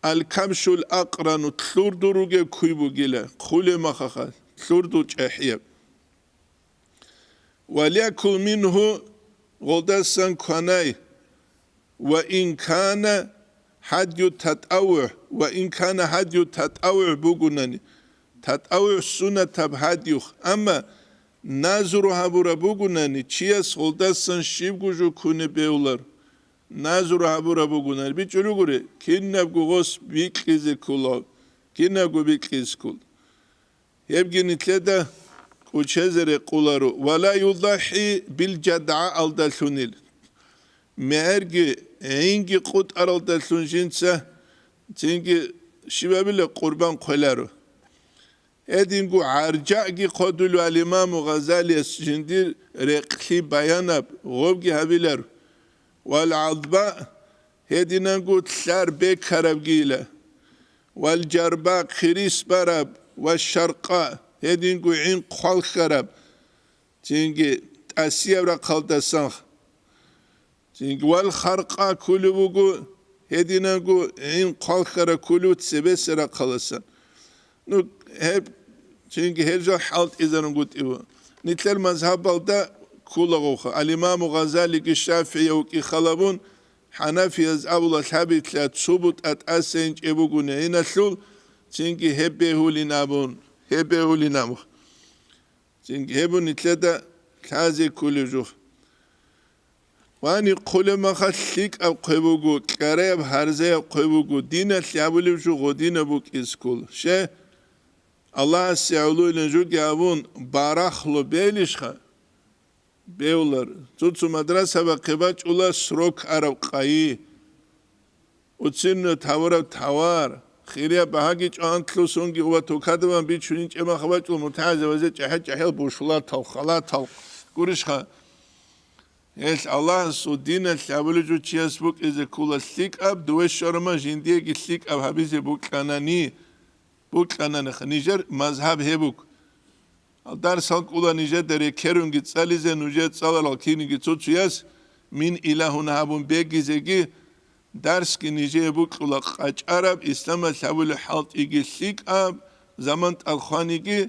алкабшул акърану, лъурду ругеб куй бугила, хъулеб махаха, лъурду чӀахӀияб. Валякул мингьу, гъолдасан кванай, ва ин кана гьадю татаввугӀ, ва ин кана гьадю татаввугӀ бугунани, татаввугӀ сунатаб гьадюх, амма назру гьабураб бугунани, чияс гъолдасан щибго жо кунеб бегьулар. Назру гьабураб бугунар бичӀчӀулугури, кинабго гъос бикьизе ккола, кинабго бикьизе ккол. Гьебги нилъеда кӀучезе рекъоларо, ва ла юдахӀи бил жадгӀаалдалъунил. МегӀерги, гӀинги къутӀаралдалъун жинца цинги щибабила къурбан хъвеларо. Гьединго гӀаржаги хъодулев ал-Имаму Гъазалияс жиндир рекълъи баянаб гъобги гьабилар, вал гӀадба, гьединанго лъар бекарабгийила, вал жарба, хъирис бараб, ва шаркъа, гьединго гӀин хъвалхьараб, цинги тӀасияб рахъалдасан. Цинги вал харкъа кколев вуго, гьединанго гӀин хъвалхьараб кколев цебесеб рахъаласан. Ну, гьеб, цинги гьеб жо хӀалтӀизарунгутӀи ву. Нилъер мазгьабалда кколагоха, ал-Имаму Гъазалиги ШафигӀияв вукӀи халабун, хӀанафияз абула лъабилъа цо бутӀа тӀаса инчӀеб бугони гӀиналъул, цинги гьеб бегьулин абун, гьеб бегьулин абу. Цинги гьеб нилъеда лъазе кколев жо. Вани хъулеб махалъ лъикӀаб хъве буго, кьараяб гьарзаяб хъве буго, диналъ абулев жо гъодинаб букӀизе ккол. Ще, Аллагьасе гӀолойилан жоги абун, барахлу белищха? Бевлар. Цо-цо мадрасаба хъе бачӀула срок араб къайи. Уцинна тавараб тавар, хирияб багьаги чӀван лъусунги ва тукадабан бичунин чӀемахъ бачӀул мутагӀазабазе чӀахӀи-чӀахӀиял бушулатал, халатал, Гурищха, гьелъ Аллагьасул диналъ абулев жо чияс букӀизе ккола лъикӀаб, дове щварама жиндиеги лъикӀаб гьабизе букӀанани, букӀананихъ, нижер мазгьаб гьеб буго. Дарс гьалкӀула нижеда рекерунги цӀализе, нужер цӀаларал киниги цо-цояс мин илагьун гьабун бегизеги, дарсги нижее букьула къачӀараб, исламалъ гьабулеб хӀалтӀиги лъикӀаб, заман тӀад хваниги,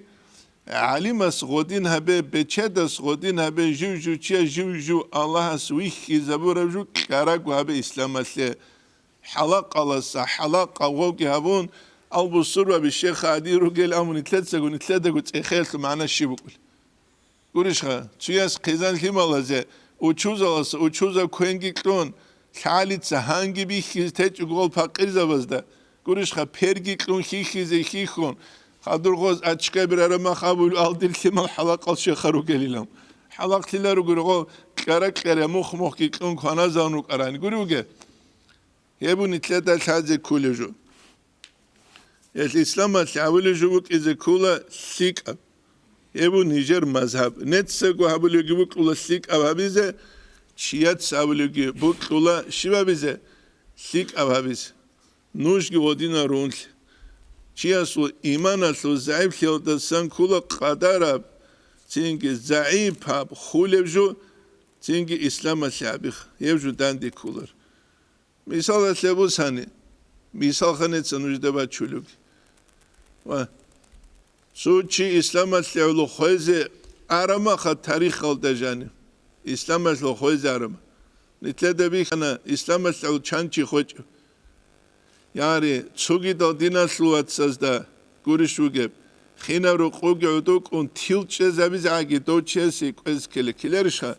гӀалимас гъодин гьабе, бечедас гъодин гьабе, жив-жив чияс жив-жив Аллагьас вихьизабураб жо кьараго гьабе исламалъе. ХӀалакъаласа хӀалакъа гъоги гьабун, Албусурбаби щеха гьадин ругел амун, нилъецаго, нилъедаго цӀехеялъул магӀна щиб букӀулеб? Гурищха, цуяс хъизан лъималазе учузаласа учузаб квенги кьун, лъалица гьанги бихьизе течӀого гъол пакъирзабазда, гурищха, перги кьун хьихьизе хьихьун, хадур гъоз ачкаби рараб мах абулев, алдир лъимал хӀалакъал щеха ругелилан. ХӀалакълъила ругел гъол кьара-кьара мухъ-мухъги кьун кваназавун рукӀарани гури вуге? Гьеб нилъеда лъазе кколев жо. Гьелъ исламалъ гьабулев жо букӀизе ккола лъикӀаб. Гьеб нижер мазгьаб. Нецаго гьабулевги букӀула лъикӀаб гьабизе, чияц гьабулевги букӀула щиб гьабизе? ЛъикӀаб гьабизе. Нужги гъодинал рунлъ. Чиясул иманалъул загӀиплъиялдасан ккола къадараб, цинги загӀипаб хулеб жо, цинги исламалъе гьабихъ, гьеб жо данде кколар. Мисалалъе бусани, мисал ханеца нужеда бачулеб. Ва цо чи исламалъе гӀоло хвезе арамаха тарихалда жани, исламалъул хвезе арама. Нилъеда бихьана исламалъе гӀоло чан чи хвечӀев. Яри, цогидал диналъул вацазда гурищ вугеб, хинаб рукъуги гӀодокӀун тил чӀезабизгӀаги дов чиясе кӀвез ккела ккеларищха?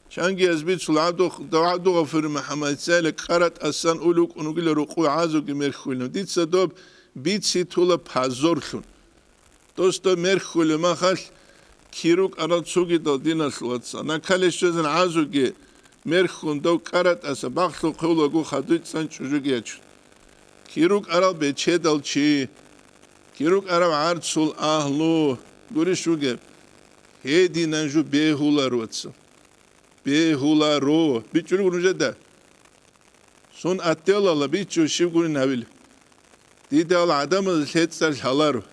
Чангияз бицул гӀадух-, гӀадугъафури МухӀаммадицайила кӀара тӀасан улев вукӀун вугила рукъуй гӀазуги мерхьулев. Дица доб бицитула позорлъун. Досда мерхьулев махалъ, кир рукӀарал цогидал диналъул вацал. Накале щвезан гӀазуги мерхьун дов кӀара тӀаса бахлъухъ гьевлаго хадуй цӀан чӀужуги ячун. Кир рукӀарал бечедал чи, кир рукӀарав гӀарцул агьлу, гурищ вугеб? Гьединан жо бегьулар, вацал. Бегьуларо. БичӀчӀулего нужеда. Сун отделала биччо щиб гурин гьавил. Дида гьал гӀадамазда лъецӀар лъаларо.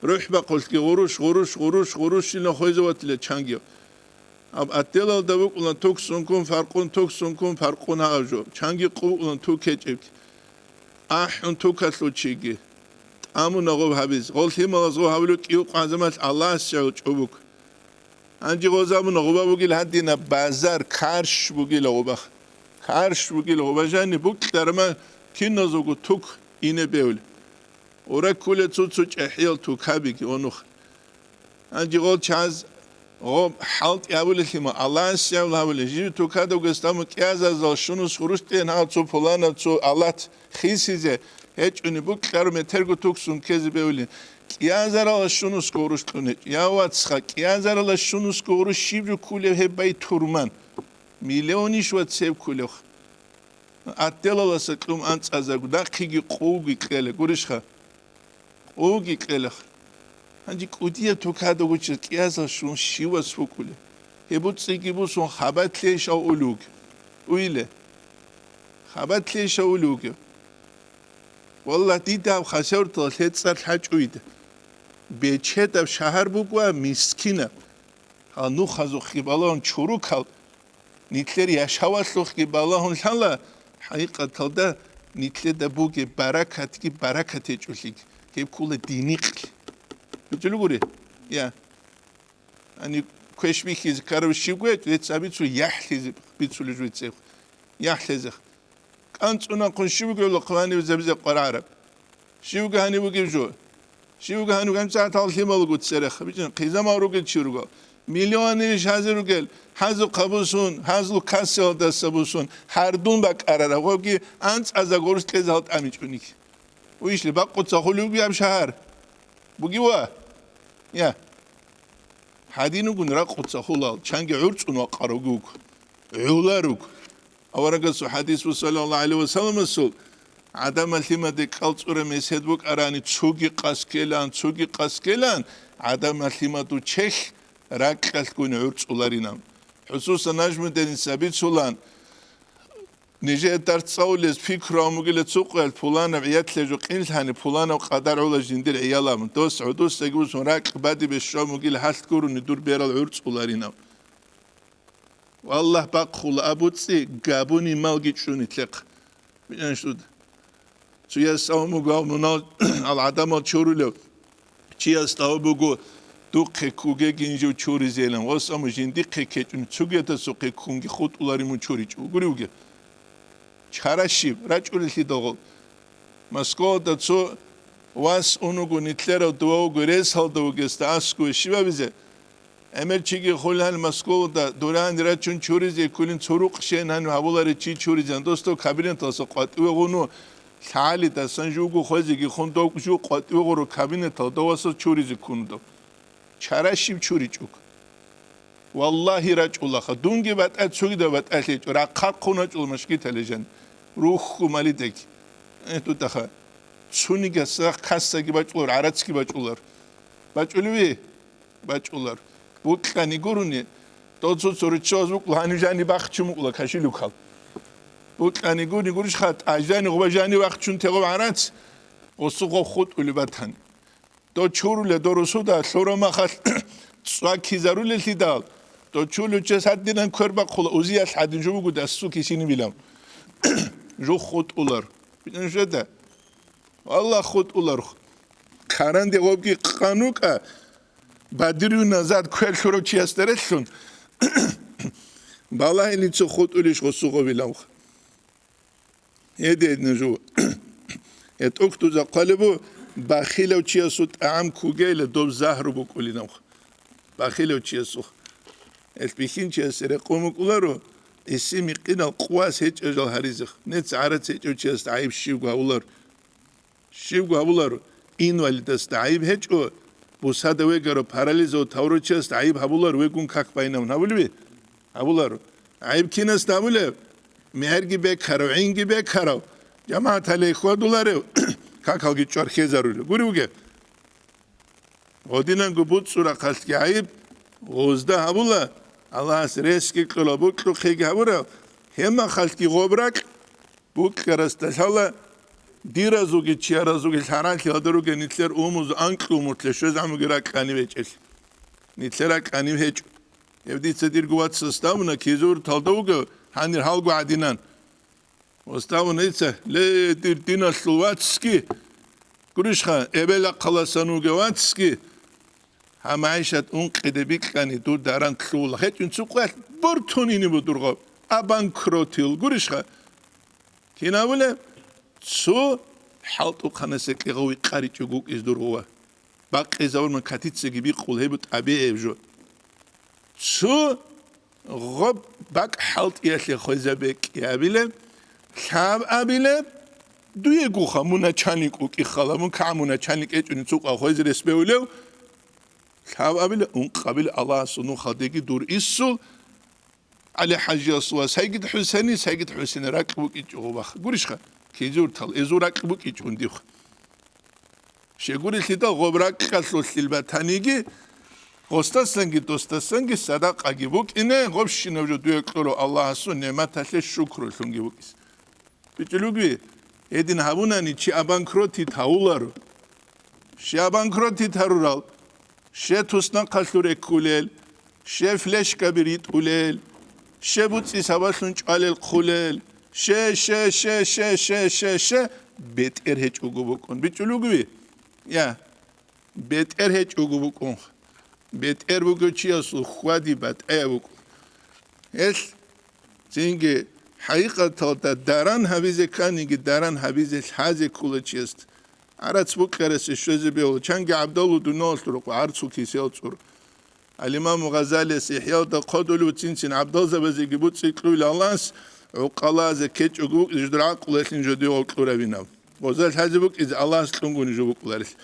РухӀ бахъулъги гъурущ, гъурущ, гъурущ, гъурущ щила хвезаватила чанги. Аб отделалда букӀуна туксункун фаркъун, туксункун фаркъун гьаб жо. Чанги къу букӀуна тук гьечӀебги. АхӀун тукалъул чиги. ТӀамуна гъоб гьабиз. Гъол лъималаз гъо гьавулев кӀиукъ гӀазамалъ Аллагьас чӀев чӀобук. Гьанже гъозабуна гъуба бугил гьадина базар, карш бугила гъубах. Карш бугила гъуба жаниб букьарма киназулго тук ине бевли. Ураккула цо-цо чӀехӀиял тукабиги онух. Гьанже гъол чаз гъоб хӀалтӀи гьавулелъима, Аллагьас чӀавла гьавулел, жив тукадавгас таму кӀиазарзал щунус гъурущтӀен гьал цо пуланав цо алат хисизе гьечӀони букьару метерго туксун ккезе бевли. КӀиазарала щунусго гъурущ кьун гьечӀо. Я вацха, кӀиазарала щунусго гъурущ щиб жо ккулев гьеб бай турман? Миллионищ ва цеб ккулевха. Отделаласа кьун анцӀазарго, нахъеги къувги кьела, гурищха? Къувги кьелаха. Гьанже кӀудияб тукада вучез кӀиазал щун щивас вукӀулев? Гьеб буцӀцӀиги бусун хабалъейищ ав улуг? Уйле. Хабалъейищ ав улуг? Валлагь, дида гьаб Хасавюрталъ лъецӀар лъачӀо дида. Бечедаб шагьар буго, мискинаб. Гьал нухазухъги балагьун чурукал, нилъер яшавалъухъги балагьун лъала, хӀакъикъаталда нилъеда бугеб баракатги баракат гьечӀолъиги, гьеб ккола динихъ. БичӀчӀулего гури? Я. Гьаниб квеш бихьизе ккарав щибго гьечӀо, рецц абицу, яхӀлъизе бицулеб жо цӀехъ. ЯхӀлъезех. КӀанцӀунахъун щив вугевла хъванивзабизе къварагӀараб? Щив вуго гьанив вугев жо? Щив вуго гьанив гьанцӀатал лъималго церех? БичӀчӀин, хъизамал ругел чи руго. Миллионищ гьазир ругел, гьазухъа бусун, гьазул кассалдаса бусун, гьардун бакӀарараб гъобги анцӀаза гъурущ кьезе гьал тӀамичӀони. Уйищли бакъуца хулев вугеб шагьар? Бугевва? Я. Гьадин вугун ракъуца хулал, чанги гӀурцӀун вакъарав вуго. ГӀолар вуго. Аварагасул хӀадис буго, саллаллагьу гӀалайгьи ва салламасул, гӀадамал лъимаде кӀалцӀура месед букӀарани, цоги къаскелан, цоги къаскелан, гӀадамал лъимаду чехь ракьалъгун гӀурцӀуларинан. ХӀусусан Нажмудиница бицулан, нижее дарс цӀалулез пикру гьабун бугила цо къоялъ, пуланаб гӀиятлъе жо къинлъани, пуланаб къадар гӀола жиндир гӀиялаб. Дос гӀодосаги бусун ракь бадибе щван бугила гьалъ гурони дур берал гӀурцӀуларинаб. Валлагь, бахъула абуцӀи габуни малги чӀуни лъехъ. Бинанщуда. Цояс абун буго, гьав мунал ал гӀадамал чорулев. Чияс абун буго, духъе ккугегин жив чоризейилан. Ос аму жиндихъе ккечӀун, цугетасухъе ккунги хутӀулари мун чоричӀо. Гури вуге. Чара щиб, рачӀулелъидал гъол. Москвалда цо вас унуго, нитлъерав дова вуго, ресалда вугесда аскӀове щиб абизе? ГӀемер чиги хулал Москвалда дуран рачун чуризе кколин цо рукъ щейин гьанив гьабуларев чи чуризе, досдов кабинеталдаса къватӀиве гъуну, лъагӀалидасан жуго хвезеги хун дов жу къватӀиве гъуро кабинеталда васас чуризе ккун дов. Чара щиб чуричӀук. Валлагьи, рачӀулаха. Дунги батӀа, цогидаб батӀа лъечӀо, рахъахъун рачӀула машгитале жан. Рухьу малидеги. Э, тутаха. Цуниги сах кассаги бачӀулар, гӀарацги бачӀулар. БачӀулеви? БачӀулар. Букьани гурони, дол цо-цо руччабаз букӀла, гьанив жани бахчун букӀла кашилукал. Букьани гурони гурищха, тӀажани гъуба жани бахчун тегъуб гӀарац, гъосу гъо хутӀули батани. Дов чуруле, дов русуда лъурамахалъ цӀва ккизарулелъидал, дов чулев чес гьадинан квербахъула, узиялъ гьадин жо буго дасу кисинибилан. Жо хутӀулар. Бинан жеда. Валлагь, хутӀулар. Каранде гъобги къан вукӀа, бадиру назад квер лъурав чиясда релълъун, балагьилица хутӀулищ гъосу гъобилавха. Гьедин нуж. ГьетӀухъ дуза хъвалебу, бахилав чиясул тӀагӀам ккугейила доб загьру букӀулинавха. Бахилав чиясухъ. Гьелъ бихьинчиясе рекъон букӀуларо, гӀиси-микъинал къувас гьечӀеб жал гьаризех. Нец гӀарац гьечӀев чиясда гӀайиб щибго гьавулар. Щибго гьабуларо, инвалидасда гӀайиб гьечӀо, бусада вегаро, парализав тавручиясда гӀайиб гьабуларо, вегун как байнавун гьабулеби? Гьабуларо. ГӀайиб кинасда гьабулеб? МегӀерги бекарав, гӀинги бекарав, жамагӀат гьале хьвадуларев, какалги чӀвар хьезарулев. Гури вуге. Гъодинанго буцӀцӀурахъалъги гӀайиб, гъозда гьабула, Аллагьас ресги кьола, букьухъеги гьабурав, гьемахалъги гъоб ракь, букьарасда лъала, диразулги чияразулги лъаранлъи гьалда ругел нилъер умузу анкьлу умутлъе щвезабуги ракь кьанив гьечӀелъ. Нилъер ракь кьанив гьечӀо. Гьев дица дирго вацасда абуна, кизур талда вугев, гьанир гьалго гӀадинан. Вацасда абуна дица, ле, дир диналъул вацги, гурищха, эбел-ахъаласан вугев вацги, гьаб магӀишат ункъиде бикьани, дур даран лъугьула. ГьечӀин цукъвелъ бортун ине будургъаб, обанкротил, гурищха? Кин абулеб? Цо хӀалтӀухъанасе кьегъав вихъаричӀого вукӀиз дургъува. Бакъизавурман катицаги бикъул гьеб тӀабигӀияб жо. Цо гъоб бакӀ хӀалтӀиялъе хвезабе кӀиабилеб, лъабабилеб, дуегоха мун начальник вукӀи хала, мун кагӀа мун начальник гьечӀони цукъа хвезе рес бевулев, лъабабилеб, ункъабилеб Аллагьасул нухалдеги дур иссул, ГӀали-ХӀажиясул ва Сайгид-ХӀусени, Сайгид-ХӀусени ракь букӀичӀого баха. Гурищха, кизуртал, эзу ракь букӀичӀун дивха. Щегурелъидал гъоб ракьалъулъил батаниги, гъостасанги достасанги садакъаги букӀине, гъобщинаб жо дуе кьурав Аллагьасул нигӀматалъе шукрулъунги букӀис. БичӀулугби, гьедин гьабунани чи обанкротит гьавуларо. Щай обанкротит гьарурал? Щай туснахъалъур реккулел, щай флешкаби ритӀулел, щай буцӀи сабаблъун чӀвалел хъулел, щай, щай, щай, бетӀер гьечӀого букӀун. БичӀулугби? Я, бетӀер гьечӀого букӀун. БетӀер бугев чиясул хьвади батӀаяб букӀун. Гьелъ цинги хӀакъикъаталда даран гьабизе кканиги, даран гьабизе лъазе ккола чиясда. ГӀарац букьарасе щвезе бегьула, чанги гӀабдалу дуниялалъул рукъу гӀарцул кисел цӀур. Ал-Имаму Гъазалияс ИхӀялда хъодулев цин-цин гӀабдалзабазеги буцӀи кьуйил Аллагьас гӀукъалазе ккечӀого букӀизе жидер гӀакълуялъин жо дигъав кьуравинав. Гъоза лъазе букӀизе Аллагьас кьунгуни жо букӀуларелъ.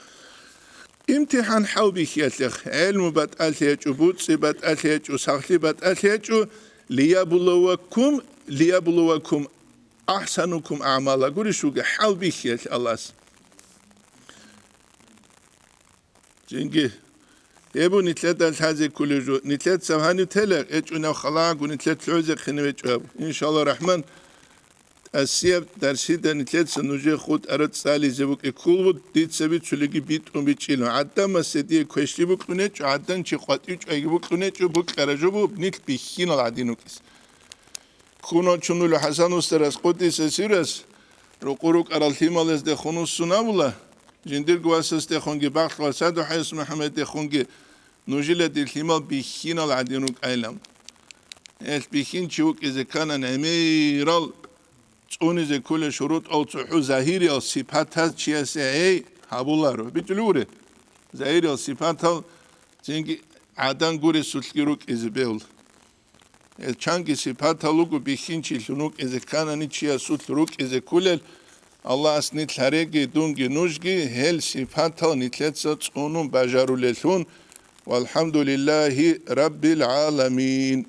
ИмтихӀан хӀалбихьиялъе, гӀелму батӀалъи гьечӀо, буцӀи батӀалъи гьечӀо, сахлъи батӀалъи гьечӀо, лияблувакум, лияблувакум ахсанукум агӀмала, гурищ вуге хӀалбихьиялъе Аллагьас. Цинги Гьеб нилъеда лъазе кколеб жо, нилъеца гьанив тела, гьечӀунав халаго нилъер лъугӀизехъин гьечӀо гьаб. Иншалла рахман, тӀасияб дарсида нилъеца нужее хутӀараб цӀализе букӀи кколбу, дица бицулеги битӀун бичӀчӀилан. ГӀадамасе дие квешлъи букьун гьечӀо, гӀадан чи къватӀив чӀвайги букьун гьечӀо, букьараб жо буго нилъ бихьинал гӀадин рукӀиз. Ккун вачун вуго ХӀасан устарас, къуддиса сирругьу, рокъор рукӀарал лъималаздехун вуссун абула, жиндирго васасдехунги, бахлъ васадухъ ГӀиса МухӀаммаддехунги, нужила дир лъимал бихьинал гӀадин рукӀайилан. Гьелъ бихьинчи вукӀизе ккани гӀемерал цӀунизе кколел шурутӀал цохӀо загьириял сипатаз чиясе гьей гьабуларо. БичӀчӀулевури, загьириял сипатал цинги гӀадан гуресулъги рукӀизе бегьула. Гьел чанги сипатал руго бихьинчилъун рукӀизе ккани чиясулъ рукӀизе кколел, Аллагьас нилъ гьареги, дунги нужги гьел сипатал нилъеца цӀунун бажарулеллъун. ВалхӀамдулиллагьи раббил гӀаламин.